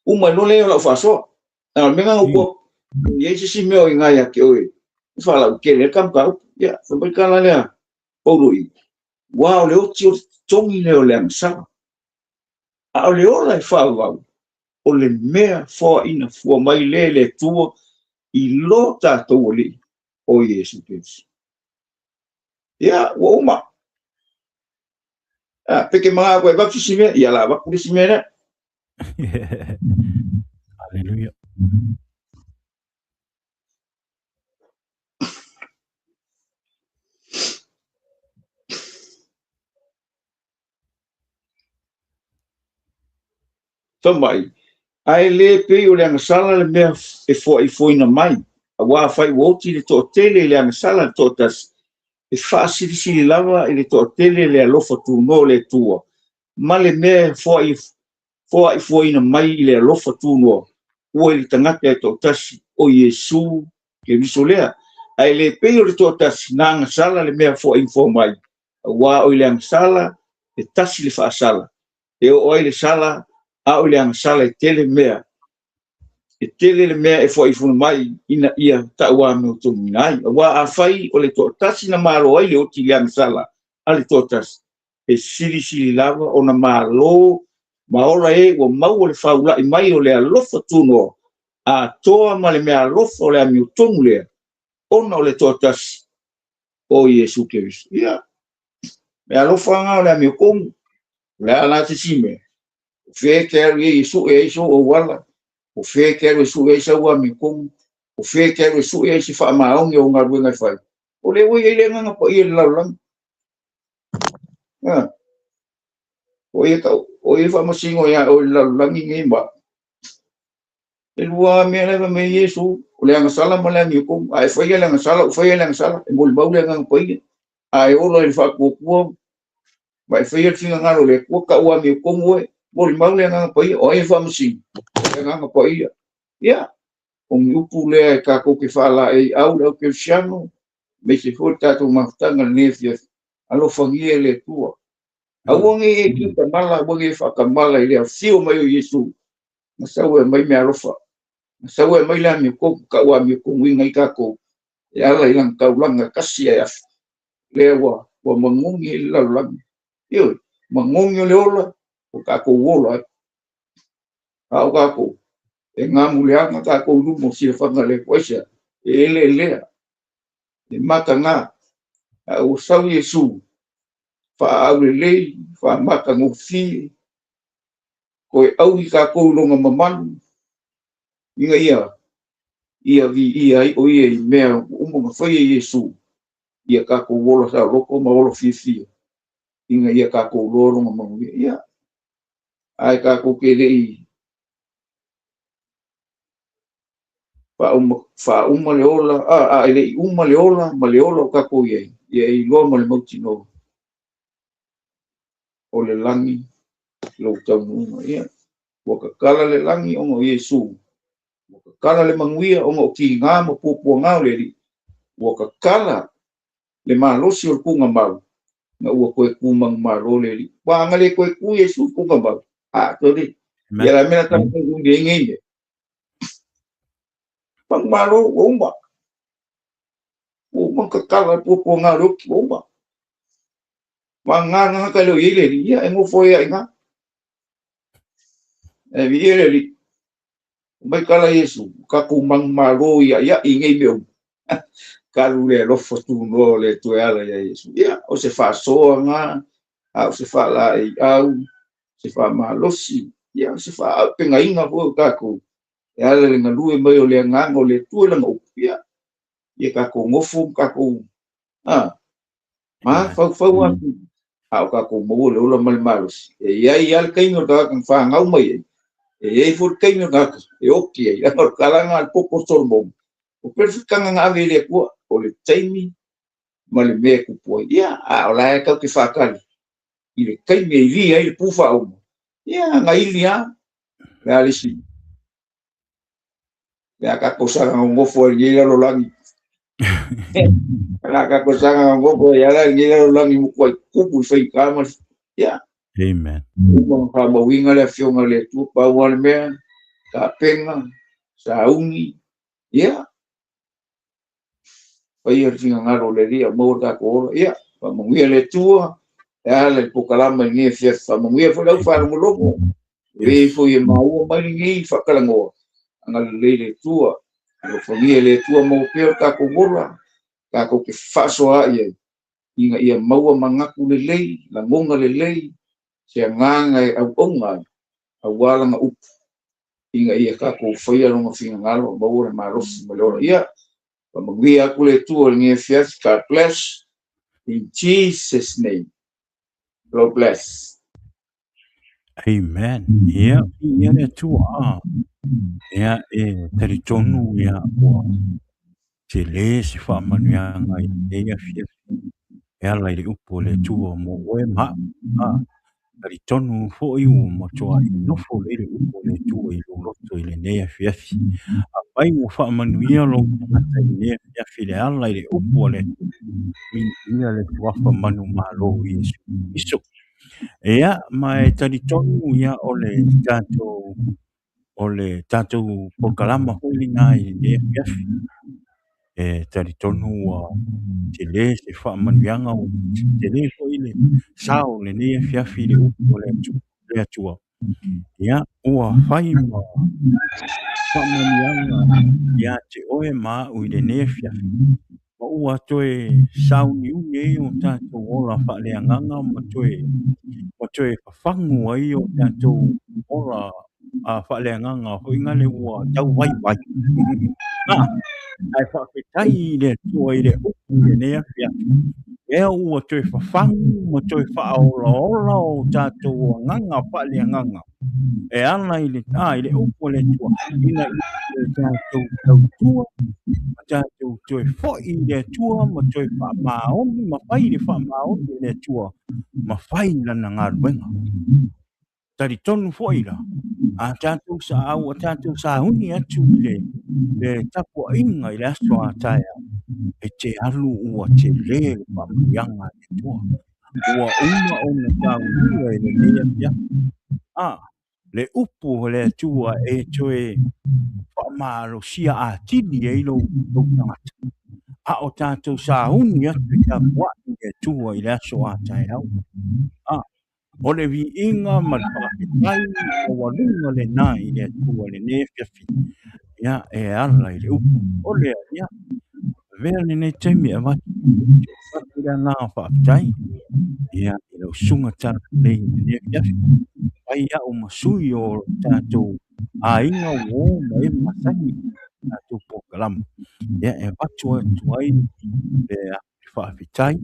[SPEAKER 2] uma e lole o lau faasoa. A o le mea ngā upu, i ai se si mea o i ngā ia ke oe, e whalau kele ka mka upu. Ia, fai mai kala lea, Paulo i, ua o le oti o le togi lea o le agasala. A o le ola e whaavau, o le mea foaina fua mai le le Atua i lo tatou Alii o Iesu Keriso. Ia, ua uma. Ah, peke mga koe vatu si mea, ia la vaku le si mea lea.
[SPEAKER 1] Hallelujah.
[SPEAKER 2] Fai mai, ae le pei o le agasala le mea e foaifoina mai, auā afai ua oti le toatele i le agasala a le toatasi, e faasilisili lava i le toatele le alofa tunoa o le Atua, ma le mea e foaifoaina mai i le alofa tunoa ua i le tagata e toatasi, o Iesu Keriso lea. Ae le pei o le toatasi na agasala le mea foaifoa mai, auā o i le agasala e tasi le faasala, e oo ai le sala, a o i le agasala e tele mea, e tele le mea e foaifoa mai ina ia tauamiotonuina ai. Auā afai o le toatasi na malo ai le oti i le agasala a le toatasi, e silisili lava ona malo ma ola e ua maua le faulai mai o le alofa tunoa atoa ma le meaalofa o le amiotonu lea, ona o le toatasi o Iesu Keriso. Ia, meaalofa na o le amiotonu, o le a la se isi mea? O fea e te alu i ai e sue ai sou auala? O fea e te alu e sue ai sau amiotonu? O fea e te alu e sue ai se faamaoni o galuega e fai? O lea ua i ai le Agaga Paia i le lalolagi. O ia tau, o ia faamasino ia oe i le lalolagi nei ma. E lua mea la e fai mai Iesu, o le agasala ma le amiotonu. A e faia le agasala, ua faia le agasala, e molimau le Agaga Paia. A e ola i le faatuatua ma e faia le finagalo o le Atua, tau amiotonu oe, molimau le Agaga Paia. O ai e faamasino? O le Agaga Paia. Ia, o ni upu lea e tatou te faalaeiau le au kerisiano, aemaise foi le tatou mafutaga i lenei afiafi. Alofagia e le Atua. Aua ne i e kiutamala, aua ne i e faatamala i le afio mai o Iesu, na sau e aumai meaalofa, na sau e aumai le amiotonu, tau amiotonuina ai tatou e ala i lana taulaga tasi ae afi, lea ua magogi ai le lalolagi. Ioe, magogi o le ola, ua tatou ola ai. A o tatou, e gamuleaga tatou i luma o silafaga a le Atua. Aisea? E eleelea, e mataga, a ua sau Iesu, faaaulelei, faamatagofie, toe aui tatou i lona mamalu, ina ia viia ai o ia i mea ua uma ona faia e Iesu, ia tatou ola saoloto ma ola fiafia, ina ia tatou iloa lona manuia. Ia, ae tatou te le i faauma le ola, a e le i uma le ola ma le ola o tatou i ai, ia e iloa ma le mautinoa o le lagi lou taunuuga. Ia, ua tatala le lagi ona o Iesu, ua tatala le manuia ona o tiga ma puapuaga o le Alii, ua tatala le malosi o le tuugamau, na ua toe tu manumalo le Alii. Ua ana le toe tu Iesu i le tuugamau, a toe le. Ia la mea na tatou umi ai nei mea. Manumalo ua uma. Ua uma ona tatala le puapuaga o le oti, ua uma. Vagana tagata e le o i ai le Alii, ia e nofo ai lava i ina. E viia le Alii. Mai tala Iesu, tatou manumalo i aiai i nei mea uma. Talu le alofa tunoa o le Atua e ala ia Iesu. Ia, o se faasoaga, a o se faalaeiau, se faamalosi, ia, o se faaaupegaina foi o tatou, e ala i le galue mai o le Agaga o le Atua i lana upu, ia, ia tatou nofo ma tatou, a, mafaufau atu, a o tatou maua le ola ma le malosi. E i ai lava le taimi o le tagata na fanau mai ai, e i ai foi le taimi o le tagata e oti ai. Leaga o le talaga a le popo o Solomona, o pelefitaga na ave i le Atua, o le taimi ma le mea e tupu ai. Ia, a o la e tatou te faatali i le taimi e ili ai le pu faauma, ia, na ili lava, o le a le isi le a tatou saga nonofo ai i lenei lalolagi. O le a tatou saga nonofo ai ala i lenei lalolagi matuai tupu i faigata ma le ia.
[SPEAKER 1] Amen.
[SPEAKER 2] Uma ona faamauina le Afioga i le Atua, pau lava le mea, tapena, sauni, ia, faia le finagalo o le Alii a maua le tatou ola. Ia, faamanuia le Atua, e ala i le polokalama i lenei afiafi. Faamanuia foi le au faalogologo, e foi e maua mai lenei faatalanoa. Agalelei le Atua, alofagia e le Atua maua pea o tatou ola, tatou te fefaasoaai ai, ina ia maua manatu lelei, lagona lelei, se agaga e auauna ai, aua lana upu, ina ia tatou faia lona finagalo, maua le malosi ma le ola. Ia, faamanuia atu le Atua i lenei afiafi. God bless. In Jesus' name. God bless.
[SPEAKER 1] Amen. Ia, viia le Atua. A. Ia, e talitonu ia ua tele se faamanuiaga i lenei afiafi e ala i le upu a le Atua mo oe ma au. A. Talitonu foi ua matuai nofo lelei le upu a le Atua i lou loto i lenei afiafi. Afai ua faamanuia lou tagata i lenei afiafi i le ala i le upu a le Atua, viia le suafa manumalo o Iesu Keriso. Ia, ma e talitonu ia o le tatou polokalama foi lena i lenei afiafi. E talitonu ua tele se faamanuiaga, ua tele foi le sao o lenei afiafi i le upu a le Atua. Ia, ua fai ma faamanuiaga ia te oe ma au i lenei afiafi, ma ua toe sauniuni ai o tatou ola faaleagaga ma toe fafagu ai o tatou ola faaleagaga foi ngale ua tau vaivai. Ae faafetai i le Atua i le upu i lenei afiafi, lea ua toe fafagu ma toe faaolaola o tatou agaga faaleagaga e ala i le i le upu a le Atua, ina ia tatou tautua ma tatou toe foi i le Atua ma toe faamaoni ma fai le faamaoni e le Atua ma fai lana galuega. Talitonu foi la, a tatou ua tatou sauni atu i le tapuaiga i le aso a taeao, e te alu ua tele le faamanuiaga a le Atua. Ua uma ona saunia i lenei afiafi. A, le upu a le Atua e toe faamalosia atili ai lou tagata. A o tatou sauni atu e tapuai i le Atua i le aso a taeao. A, o le viiga ma le faafetai maualuga lena i le Atua i lenei afiafi. Ia, e ala i le upu. O lea, ia, avea lenei taimi e avatu le agaga faafetai. Ia, i lau susuga talalelei i lenei afiafi. Fai au ma sui o tatou aiga uo ma e masani tatou polokalama. Ia, e avatu atu ai le faafetai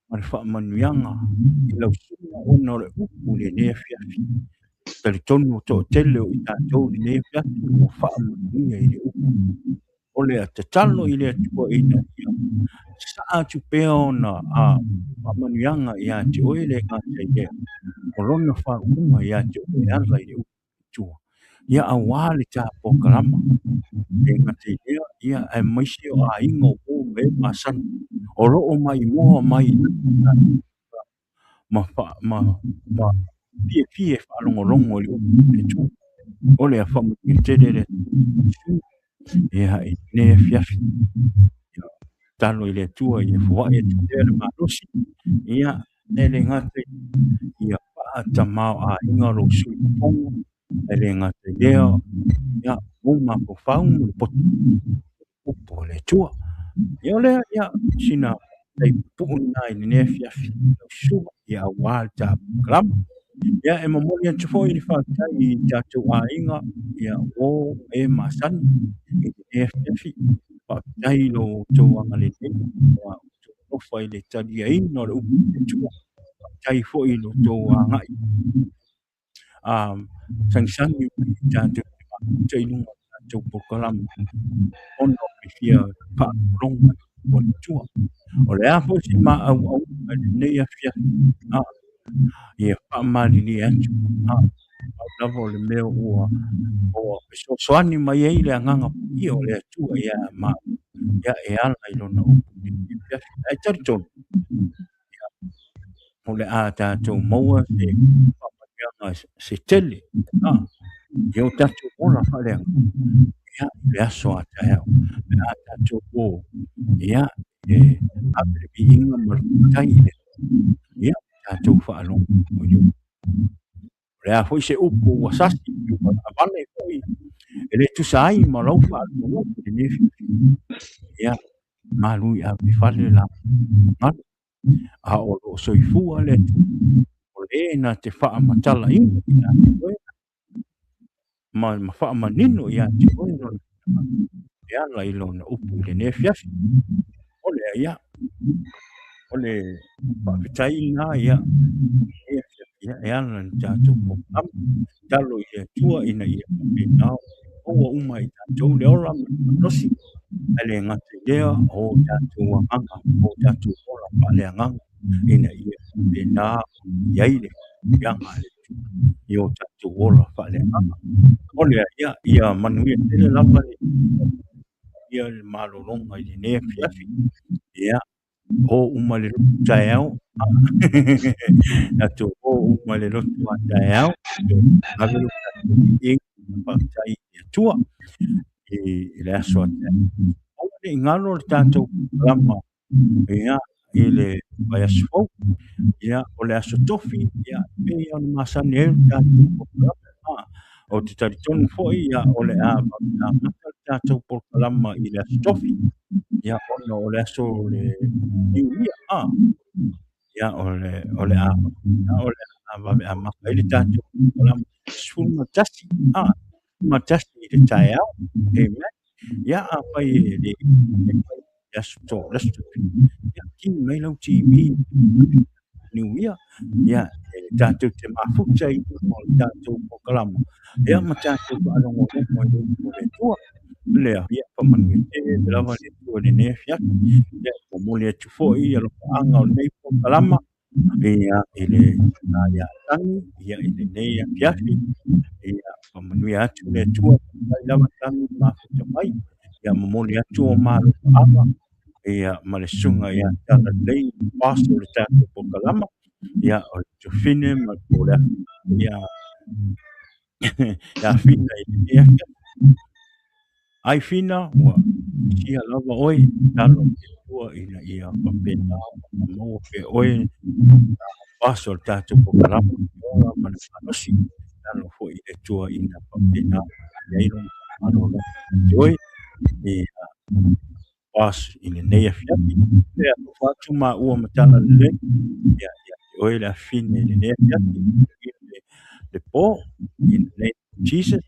[SPEAKER 1] ma le faamanuiaga i lau susuga ona o le upu i lenei afiafi. Talitonu o toatele o i tatou i lenei afiafi ua faamanuia i le upu. O le tatalo i le Atua ina ia sasaa atu pea ona faamanuiaga ia te oe le gata i lea, o lona faauuga ia te oe e ala i le upu a le Atua. Ia aua le ta polokalama, le gata i lea, ia aemaise o aiga o uo ma e masani, o loo maimoa mai ma ma fiafia e faalogologo i le upu a le Atua. O le faamanuia tele le Atua. Ia, i lenei afiafi, ia, tatalo i le Atua ia foai atu pea le malosi. Ia, e le gata ia faatamāo'aiga lou sui usufono, e le gata i lea, ia, lou mafaufau ma le poto, upu a le Atua. Ia o lea, ia, sina tai puupuu lena i lenei afiafi, lau susuga, ia aua le ta polokalama. Ia, e momoli atu foi le faafetai i tatou aiga, ia, uo ma e masani i lenei afiafi. Faafetai i lo outou agalelei, ua outou alofa i le taliaina o le upu a le Atua. Faafetai foi i lo outou agai sagisagi mai i tatou te mafuta i luga o tatou polokalama, ona o le fia faalogologo i le upu a le Atua. O le a foi se maauauga i lenei afiafi, ia faamalilie atu, pau lava o le mea ua fesoasoani mai ai le agaga paia o le Atua ia maua, ia e ala i lona upu i lenei afiafi. Ae talitonu, ia, o le a tatou maua se faamanuiaga se tele, i o tatou ola faaleagaga, ia, i le aso a taeao. Pe a tatou o, ia, e ave le viiga ma le faafetai i le Atua, ia, tatou faalogo i le upu. O le a foi se upu ua sasi, ua taavale foi, e le tusa ai ma lau faalogologo i lenei afiafi. Ia, malu i ave i fale la galu. A o lo o soifua le Atua, o le na te faamatalaina ia te oe ma faamanino ia te oe lona finagalo e ala i lona upu i lenei afiafi. O lea, ia, o le faafetai lena, ia, lenei afiafi. Ia, e ala i le tatou polokalame, tatalo i le Atua ina ia faapena ona maua uma e i tatou le ola ma le malosi, ae le gata i lea o tatou agaga, o tatou ola faaleagaga, ina ia faapena ona i ai le faamanuiaga a le Atua i o tatou ola faaleagaga. O lea, ia, ia manuia tele lava le ia le malologa i lenei afiafi. Ia, o uma i le lotu taeao. Tatou o uma i le lotu a taeao. Ave lo tatou viiga ma faafetai i le Atua i le aso a taeao. Aua ne i galo le tatou polokalama, ia, i le vaiaso fou. Ia, o le aso Tofi, ia, e pei ona masani ai le tatou polokalama. Ou te talitonu foi, ia, o le a amata le tatou polokalama i le aso Tofi, ia, ona o le aso o le Niu Ia, ia, o le a vave amata ai le tatou polokalama 11, 11 i le taeao. Amen. Ia, afai e le le aso le aso Tofi, ia, kini mai lau TV Niu Ia, ia, e tatou te mafuta i luga o le tatou polokalama, ia, ma tatou faalogologo i luga o le Atua. Lea, ia, faamanuia tele lava le Atua i lenei afiafi. Ia, momoli atu foi alofaaga o lenei polokalama, ia, i le tina ia Tagi, ia, i lenei afiafi. Ia, faamanuia atu le Atua, faafetai lava Tagi le mafuta mai. Ia, momoli atu o ma alofaaga, ia, ma le susuga ia Talalelei, boss o le tatou polokalama, ia, o le Tufine ma po o le ia, ia Fina i lenei afiafi. Ai Fina, ua sia lava oe, tatalo i le Atua ina ia faapena ona maua pea oe boss o le tatou polokalama, ola ma le malosi. Tatalo foi i le Atua ina faapena ona i ai lona faamalolo ia te oe, ia, boss i lenei afiafi. Ia, alofa atu maua ma Talalelei, ia, ia te oe le afine i lenei afiafi. Ia le po, in the name of Jesus.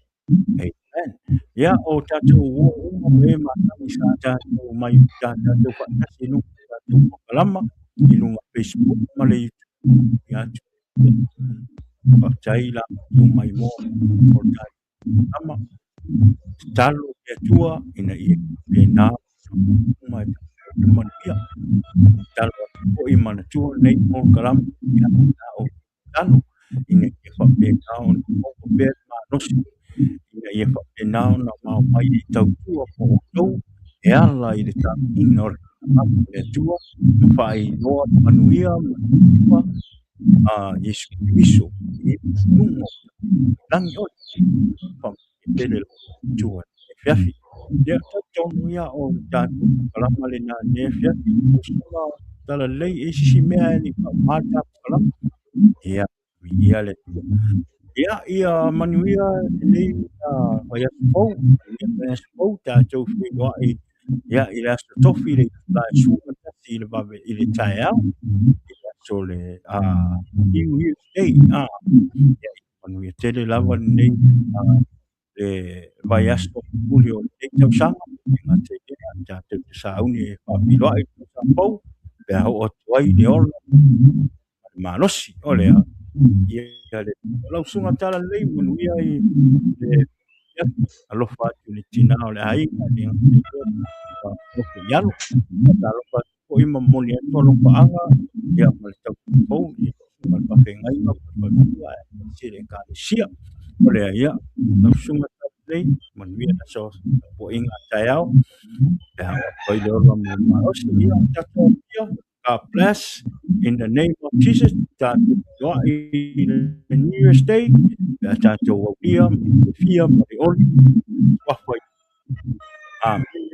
[SPEAKER 1] Amen. Ia, o tatou uo uma ma e masani sa tatou mai ta tatou faatasi i luga o tatou polokalama, i luga Facebook ma le YouTube. Ia atu. Faafetai la outou mai mo o le tatou polokalama. Tatalo i le Atua ina ia faapena uma e tatou le manuia. Tatalo atu foi manatua lenei polokalama, ia, na o tatalo ina ia faapena ona maua pea le malosi, ina ia faapena ona mao mai e tautua mo outou e ala i le tapuaiga o le finagalo o le Atua ma faailoa le manuia ma le a Iesu Keriso i luga o lagi oe. Faamanuia tele le Atua i lenei afiafi. Ia, talitonu ia o le tatou polokalama lena i lenei afiafi. O susuga Talalelei, e i ai se isi mea e le i faaaoga le ta polokalama? Ia, viia le Atua. Ia, ia manuia lenei vaiaso fou, manuia vaiaso fou, tatou feiloai, ia, i le aso Tofi le itula e 11 i le vave i le taeao, i le aso le New Year's Day. Ia, manuia tele lava lenei le vaiaso mulimuli o lenei tausaga. E gata i lea, tatou te sauni e faafeiloai i le tausaga fou, pe a oo atu ai le ola ma le malosi. O lea, ia le lau susuga Talalelei, manuia i le alofa atu i le tina o le aiga, le nofo i alo. Alofa atu foi ma momoli atu alofaaga, ia, ma le tausaga fou i ma le faafeagaiga ma le faletua aemaise le Ekalesia. O lea, ia, lau susuga Talalelei, manuia le aso tapuaiga a taeao, pe a oo atu ai le ola ma le malosi. Ia, tatou ia, God bless in the name of Jesus. Tatou feiloai i le New Year's Day, pe a tatou aulia ma le fiafia ma le oli. Suafa. Amen.